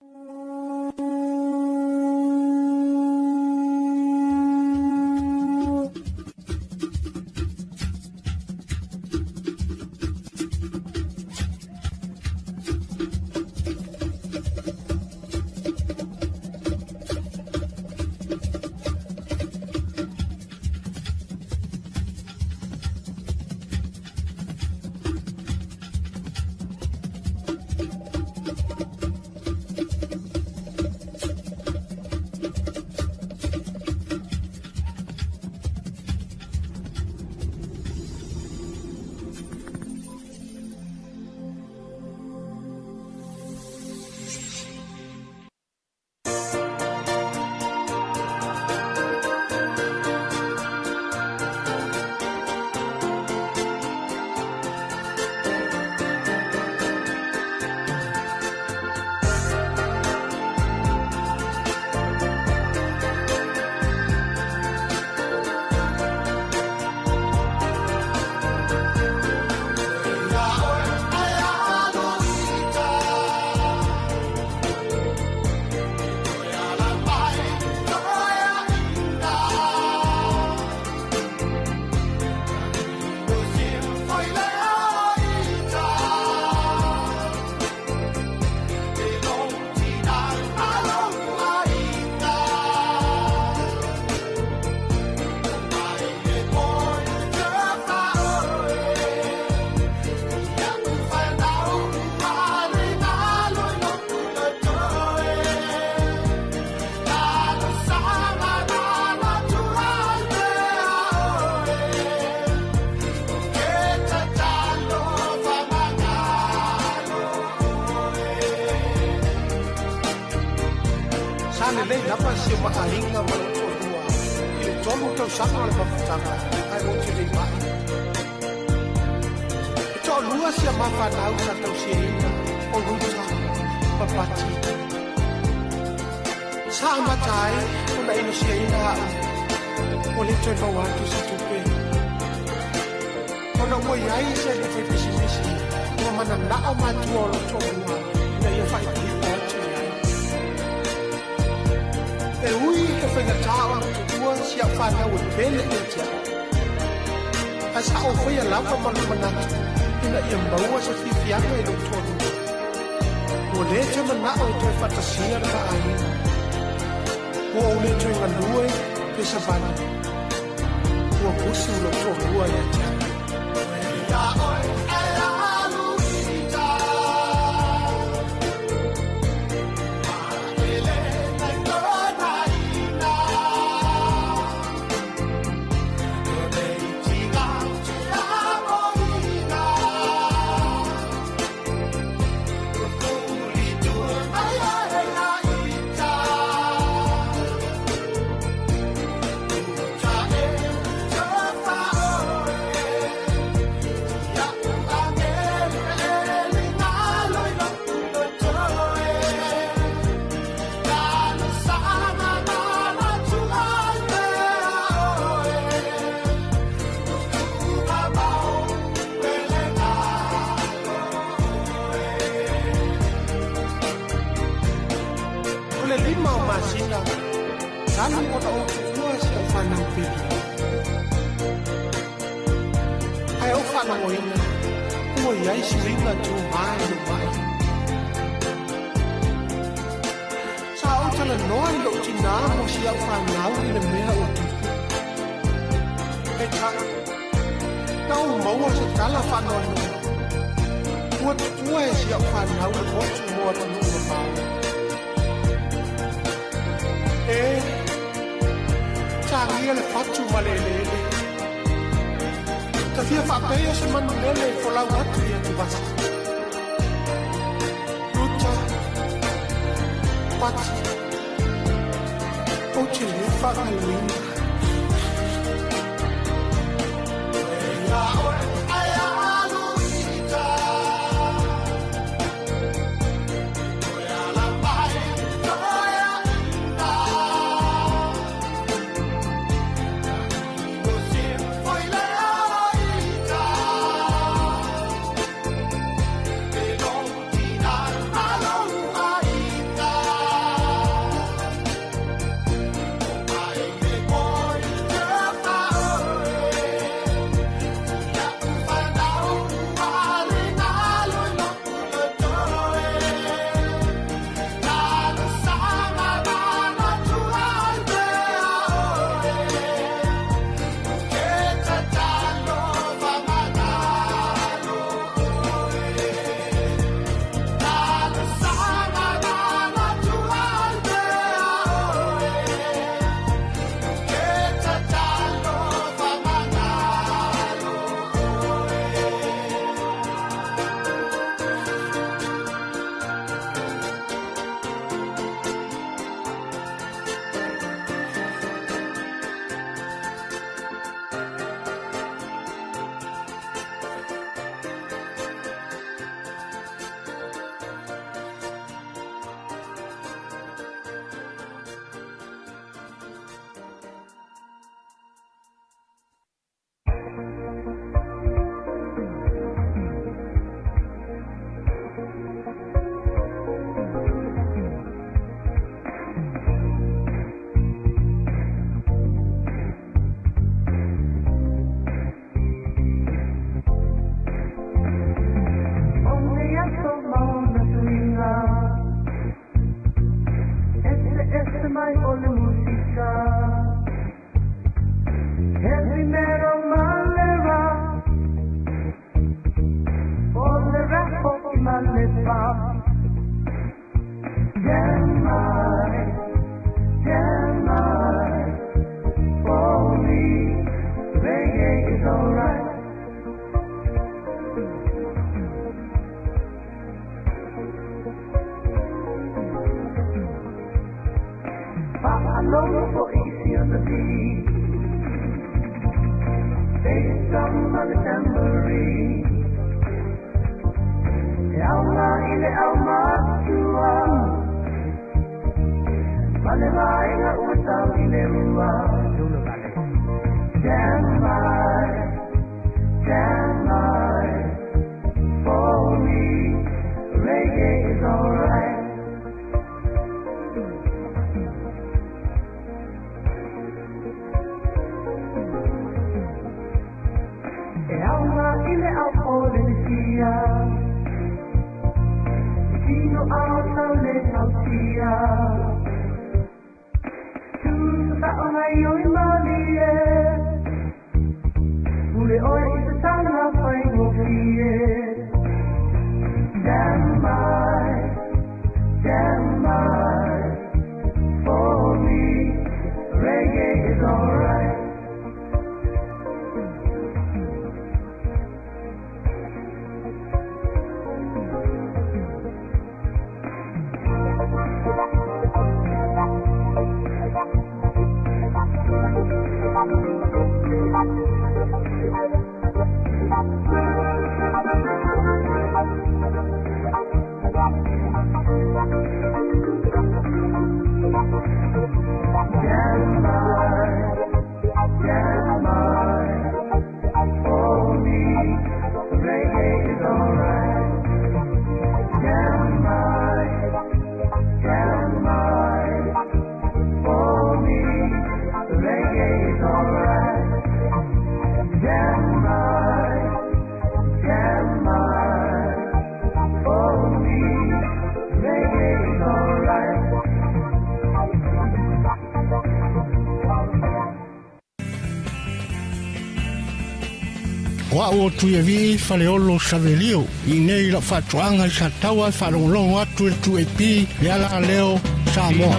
S10: Sa lelei lava si o maaiga ma lou toalua i le 3 tausaga o le mafutaga ae ou te le i ma'i. E toalua si a mafanau sa tausiaina o Ruta ma Pati. Sa amata ai ona inosiaina a'u ua lē toe maua atu se tupe. Ona ua iai se ali'i faipisinisi ua manana'o matua o lou toalua ina ia faaipoipo atu i ai. E ui he faigata o lou toalua si a'u fanau e pele ia te a'u. Ae sa ou faia lava ma lou manatu ina ia maua se fiafiaga i lou toalua. Ua lē toe mana'o e toe faatasia le maaiga. Ua ou lē toe galue pe savali. Ua musu lou toalua ia te a'u. Masina talu ona ou tuua si au fanau pele. Ae ou faalogoina ua iai suiga tumā i luma'i. Sa ou talanoa i lo'u tinā mo si au fanau i le mea ua tupu. Peitai, na ou maua se tala faanoanoa. Ua tuua e si au fanau le motu mo atunuu mamao. E, tagia le fatu ma le eleele. Ta fia faapeia se manulele e folau atu i atuvasa. Luta, Pati, ou te lē faagaloina.
S1: Thank you.
S11: O au o tui e vii Faleolo Savelio i nei lau faatoaga i Sataua e faalogologo atu i le 2AP le ala leo Samoa.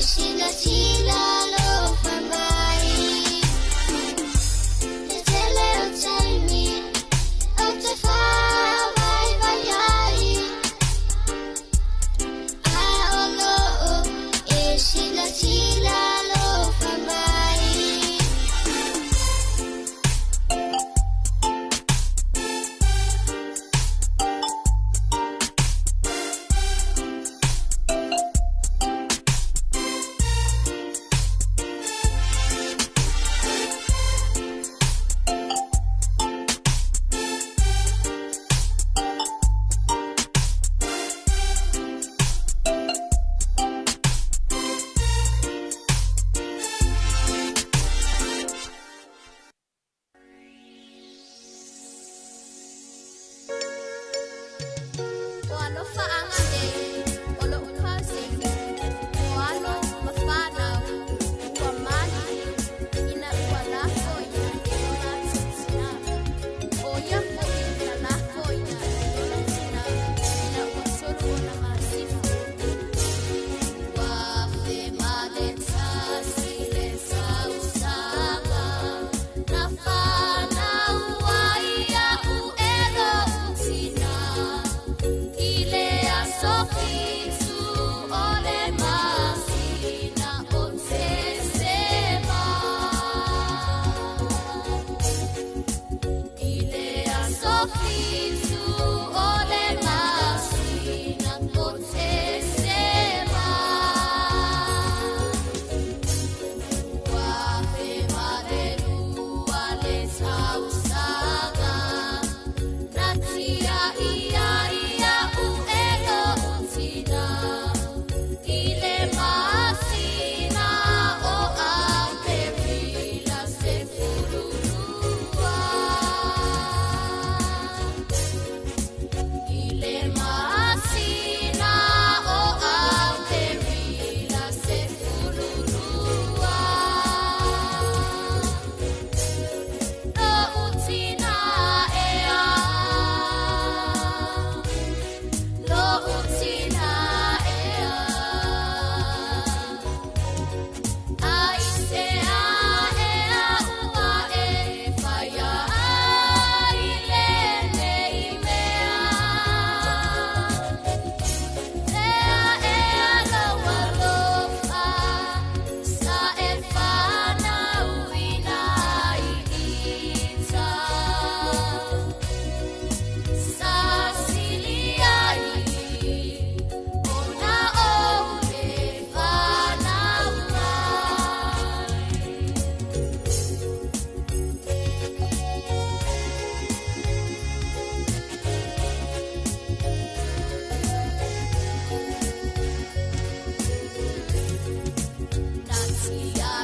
S12: Sila sila lo famai.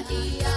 S12: There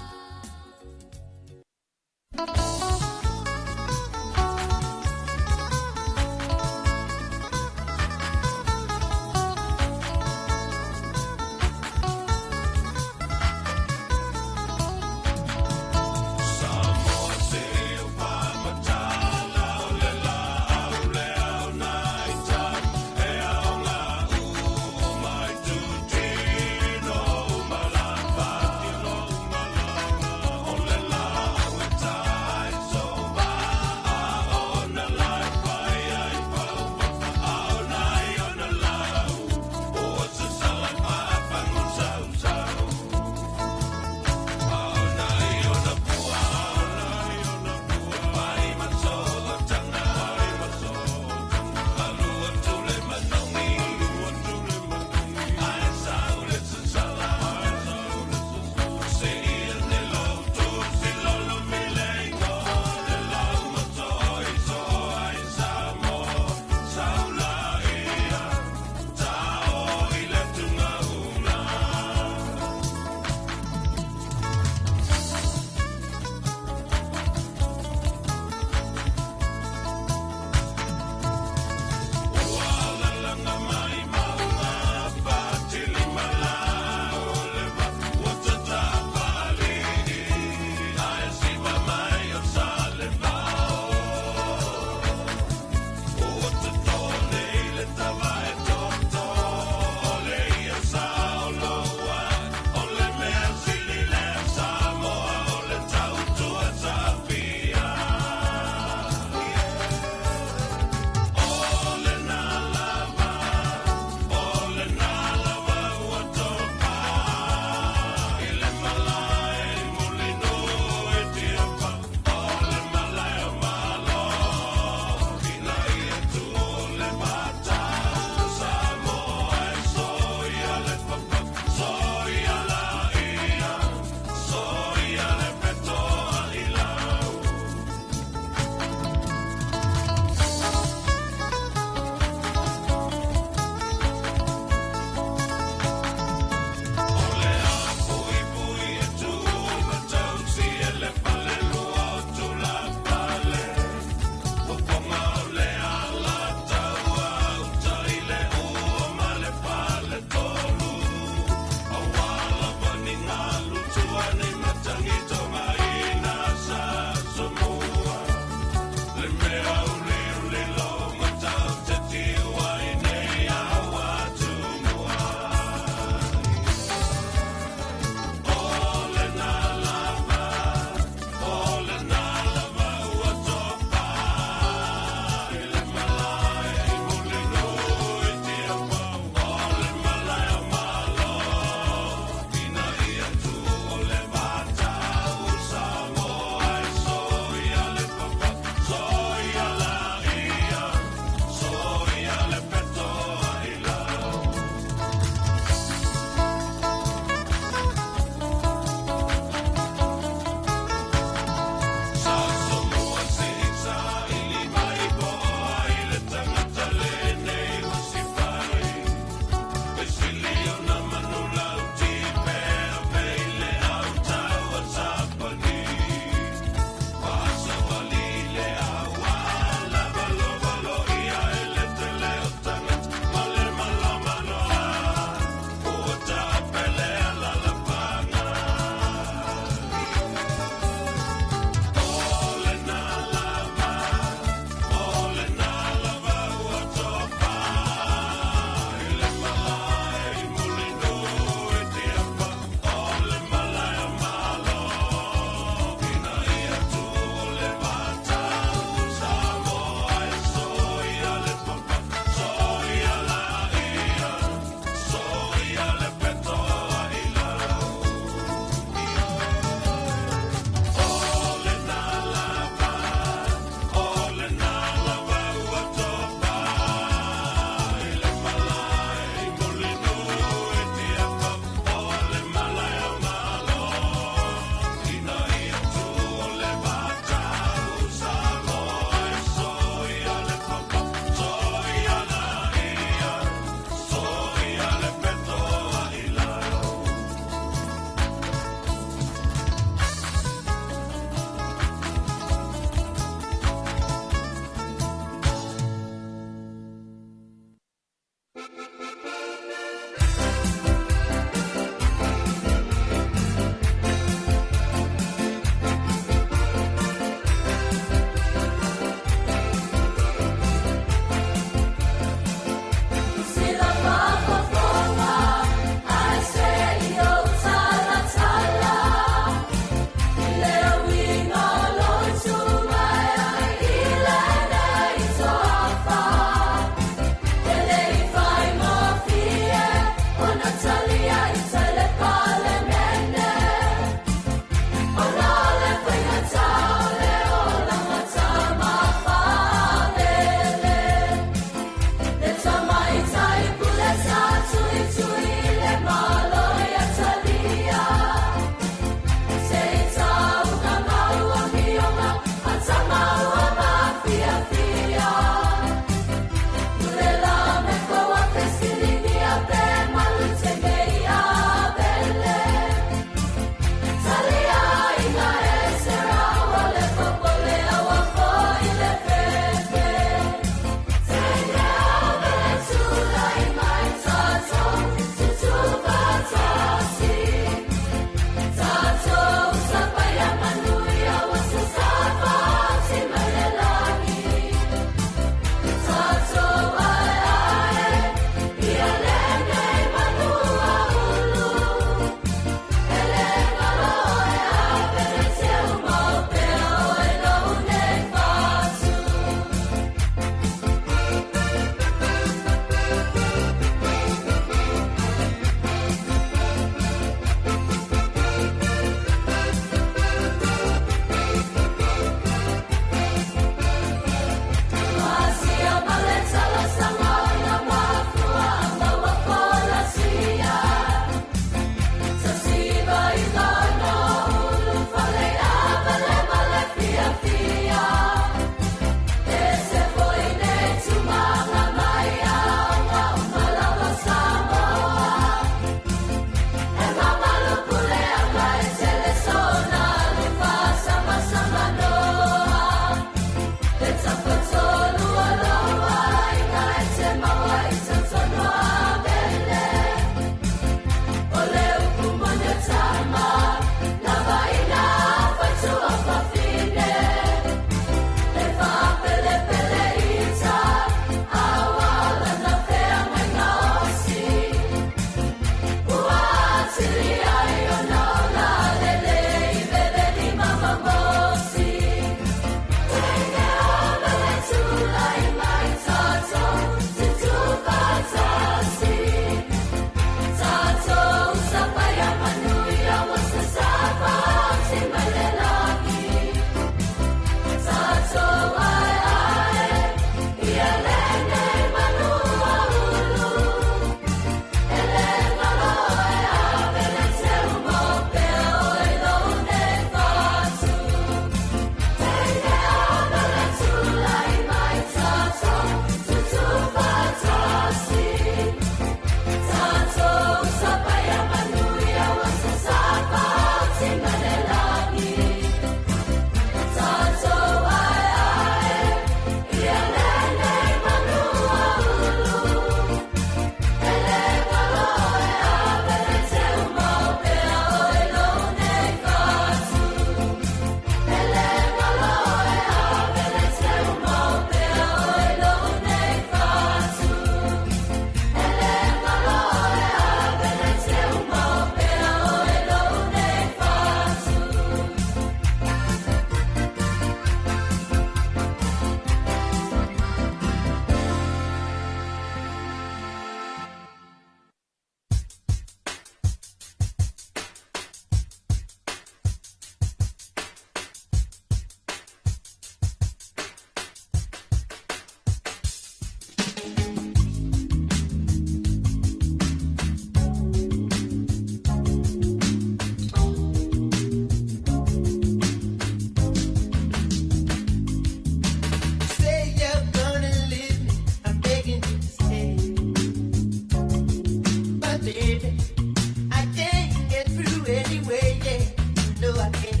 S1: anyway, yeah, you know I can.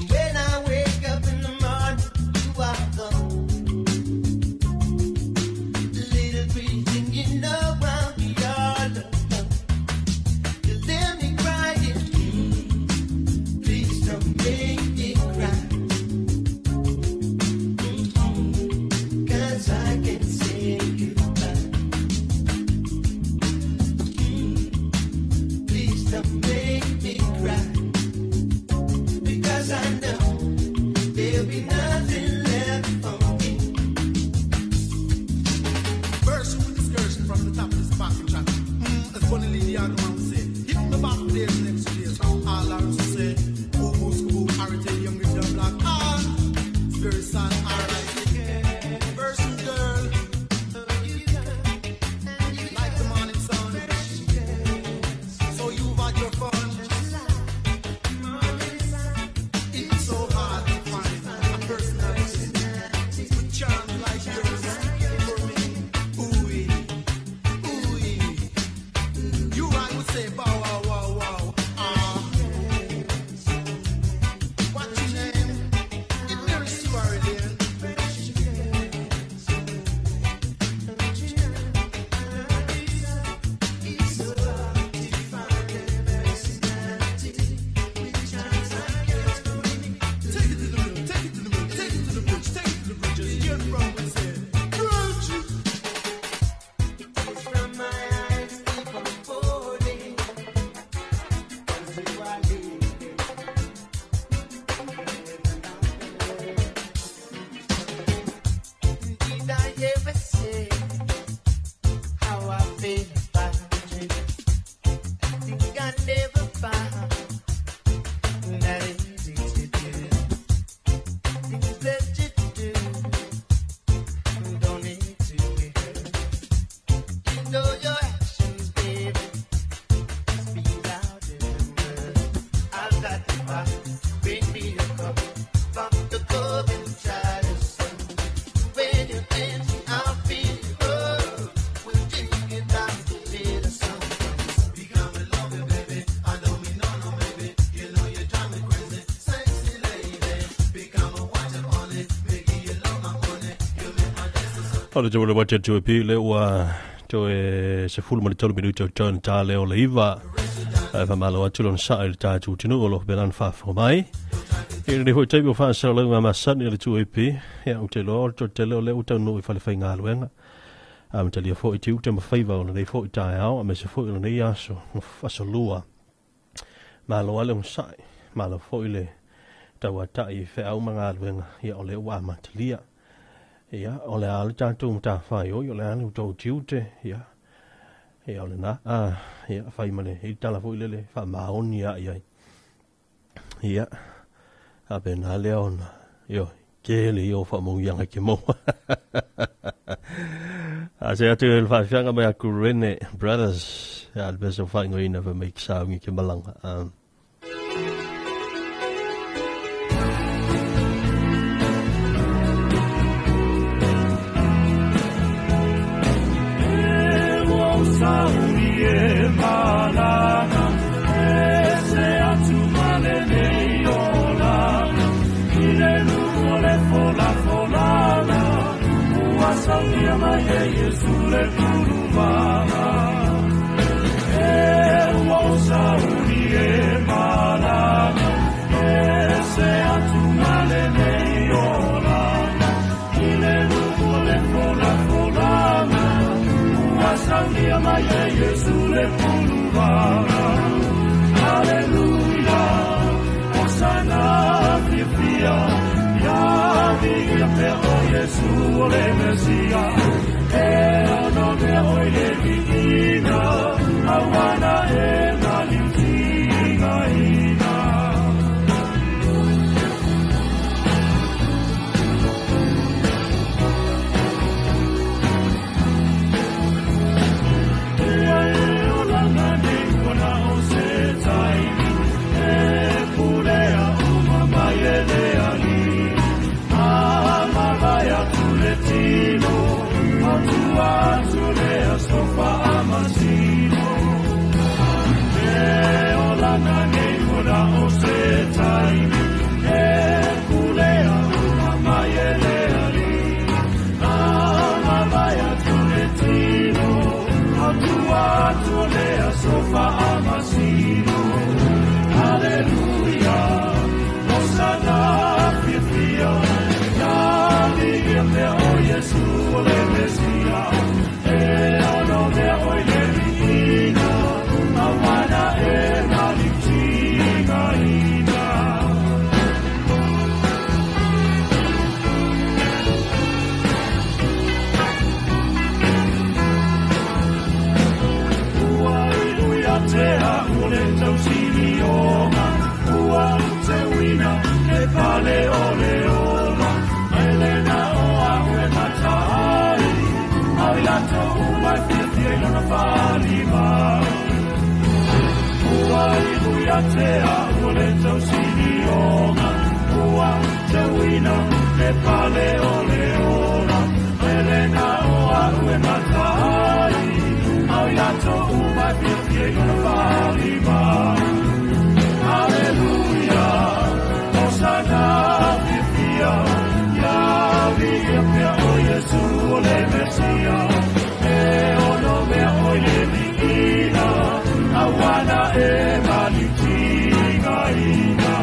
S1: When I wake up in the morning, you are gone. Little breathing, you know I'll be all alone. You leave me crying, please don't make me cry. 'Cause I can't say goodbye. Please don't make me cry, because I know there'll be nothing left for me.
S10: Burst with excursion from the top of this parking track. As funny lady I don't want to say. Hit the back days next days. All I to say. Oh, Moscow, Arite, young with the black. It's very sad. All right. Burst girl. Like the morning sun. So you've had your fun. It's so hard to find a personality with charms like yours for me. Ooh, ooh, you I would say bow wow wow wow. What's your name? It mirrors you already. Take it to the middle, take it to the middle, take it to the bridge, take it to the bridges. Get from and say, bridge.
S1: Tears from my eyes keep on falling 'cause you are leaving. Did I ever say how I feel about you? I think I never found that easy to do. Things that you do don't need to be heard. You know your actions, baby, speak louder than words. I've got the fire, bring me a cup from the cup and try to sun. When you dance, I'll feel it. Oh, we'll drink it out till the sun comes.
S10: Become a lover, baby. I don't mean no, no, baby. You know you drive me crazy, sexy lady. Become a watch up on it, making you love my money. You make my dance so
S6: O le tau le watia tue pi le ua toe se fulu ma le tolu minuta o tona tā leo le iwa. Ai wha malo atu lona saa i le tātu tunu o loho belan whaafo mai. I le hoi taipi o whaasara lau ngā masani o le tue pi. Ia u te loa o le te leo le u tau no i whale whai ngā luenga. A matalia fo i te ute ma whaiva o le fo i tai ao, a me se fo i le nei aso, aso lua. Malo ale un sai, malo fo i le tau atai i whaau ma ngā luenga, ia o le ua matalia. Ia, o le ale tātou mata whai oi, o le ale u tau tiute, ia. Ia o le nā, ia, whai male, i tala fo i lele, wha maoni a iai. Ia, a pe nā lea ona, io, kele i o wha mau ianga ke maua. A se atu e le whaafyanga mai aku Rene Brothers, ia, le pesa whaingo ina wha mai kisaungi ke malanga.
S10: Ua e o lana
S12: Hallelujah te a ua le tausilioga ua tauina le pale o le ola ele na o a'u e matai au i latou uma e fiafia i lona faalima. Hallelujah, Hosanna fiafia, ia viia pea o Iesu o le Mesia. E ono mea oi le viiga, auana e maliutigaina.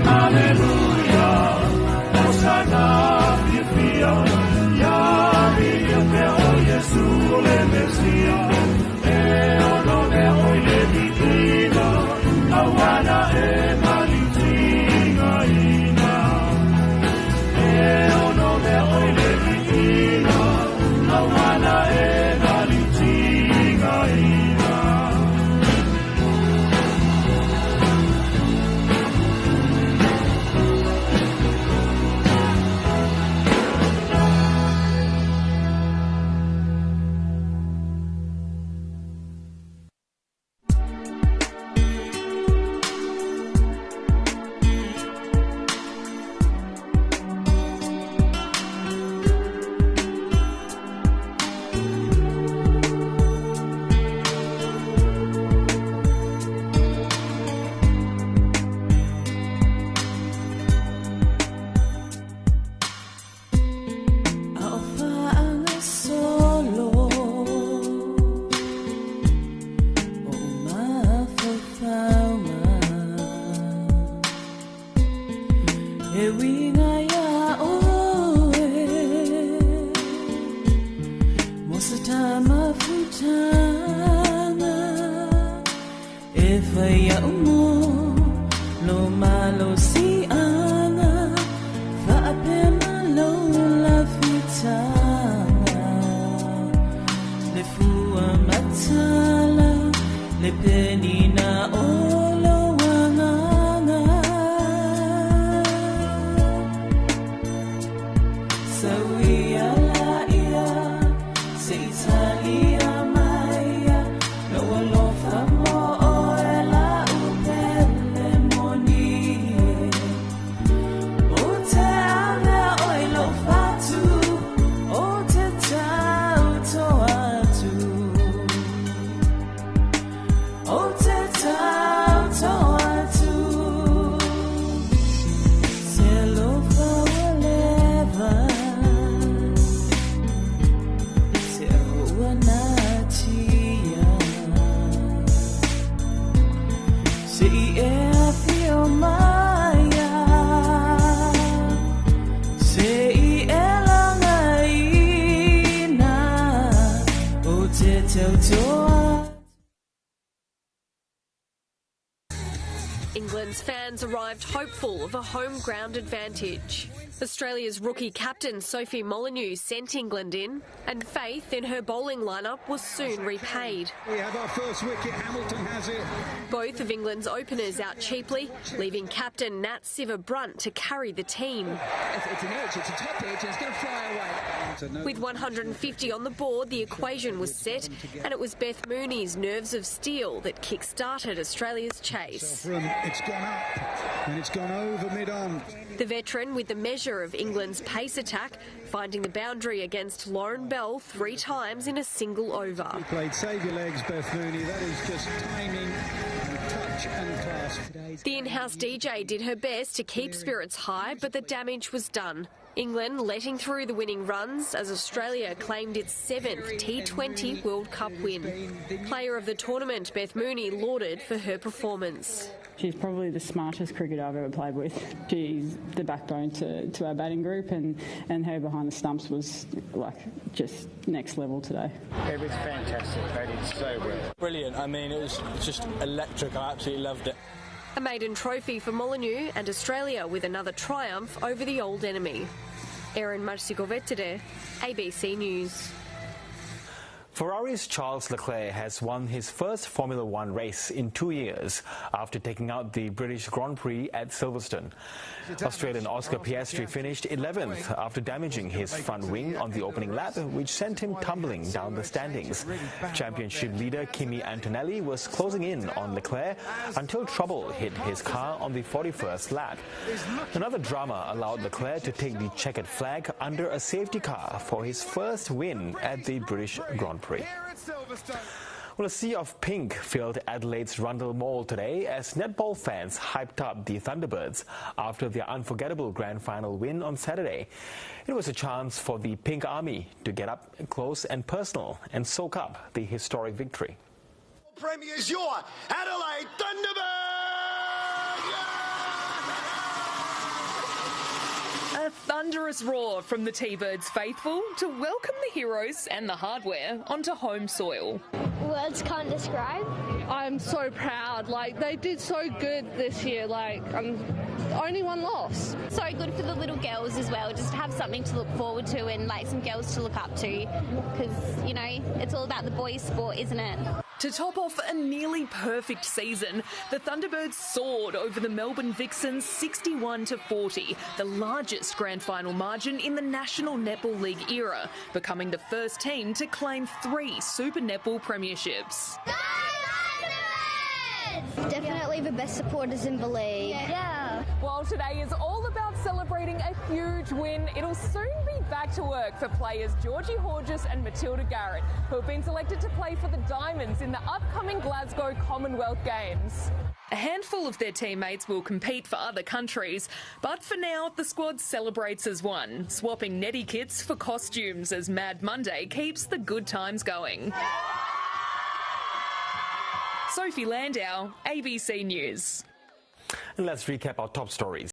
S12: Hallelujah, Hosanna fiafia, ia viia pea o Iesu o le Mesia. E ono mea oi le viiga, auana e maliutigaina. E ono mea oi le viiga, auana e maliutigaina.
S13: England's fans arrived hopeful of a home ground advantage. Australia's rookie captain Sophie Molineux sent England in, and faith in her bowling lineup was soon repaid.
S14: We have our first wicket, Hamilton has it.
S13: Both of England's openers out cheaply, leaving captain Nat Sciver-Brunt to carry the team.
S14: It's an edge, it's a top edge, and it's going to fly away.
S13: With 150 on the board, the equation was set, and it was Beth Mooney's nerves of steel that kick-started Australia's chase.
S14: It's gone up, and it's gone over mid-on.
S13: The veteran with the measure of England's pace attack, finding the boundary against Lauren Bell 3 times in a single over.
S14: You played save your legs, Beth Mooney. That is just timing and touch and class.
S13: The in-house DJ did her best to keep spirits high, but the damage was done. England letting through the winning runs as Australia claimed its 7th T20 World Cup win. Player of the tournament, Beth Mooney, lauded for her performance.
S15: She's probably the smartest cricketer I've ever played with. She's the backbone to our batting group, and her behind the stumps was just next level today.
S16: It was fantastic. They did so well.
S17: Brilliant. It was just electric. I absolutely loved it.
S13: A maiden trophy for Molineux and Australia with another triumph over the old enemy. Erin Marsicovetere, ABC News.
S18: Ferrari's Charles Leclerc has won his first Formula One race in 2 years after taking out the British Grand Prix at Silverstone. Australian Oscar Piastri finished 11th after damaging his front wing on the opening lap, which sent him tumbling down the standings. Championship leader Kimi Antonelli was closing in on Leclerc until trouble hit his car on the 41st lap. Another drama allowed Leclerc to take the checkered flag under a safety car for his first win at the British Grand Prix. Well, a sea of pink filled Adelaide's Rundle Mall today as netball fans hyped up the Thunderbirds after their unforgettable grand final win on Saturday. It was a chance for the Pink Army to get up close and personal and soak up the historic victory.
S19: Premiers, your Adelaide Thunderbirds!
S20: A thunderous roar from the T-Birds faithful to welcome the heroes and the hardware onto home soil.
S21: Words can't describe.
S22: I'm so proud. Like, they did so good this year. Like, I'm only one loss.
S23: So good for the little girls as well, just to have something to look forward to and, like, some girls to look up to because, you know, it's all about the boys' sport, isn't it?
S20: To top off a nearly perfect season, the Thunderbirds soared over the Melbourne Vixens 61-40, the largest grand final margin in the National Netball League era, becoming the first team to claim 3 Super Netball premierships.
S21: Go Thunderbirds! Definitely the best supporters in the league. Yeah.
S20: While today is all about celebrating a huge win, it'll soon be back to work for players Georgie Horjus and Matilda Garrett, who have been selected to play for the Diamonds in the upcoming Glasgow Commonwealth Games. A handful of their teammates will compete for other countries, but for now, the squad celebrates as one, swapping netty kits for costumes as Mad Monday keeps the good times going. Sophie Landau, ABC News.
S18: And let's recap our top stories.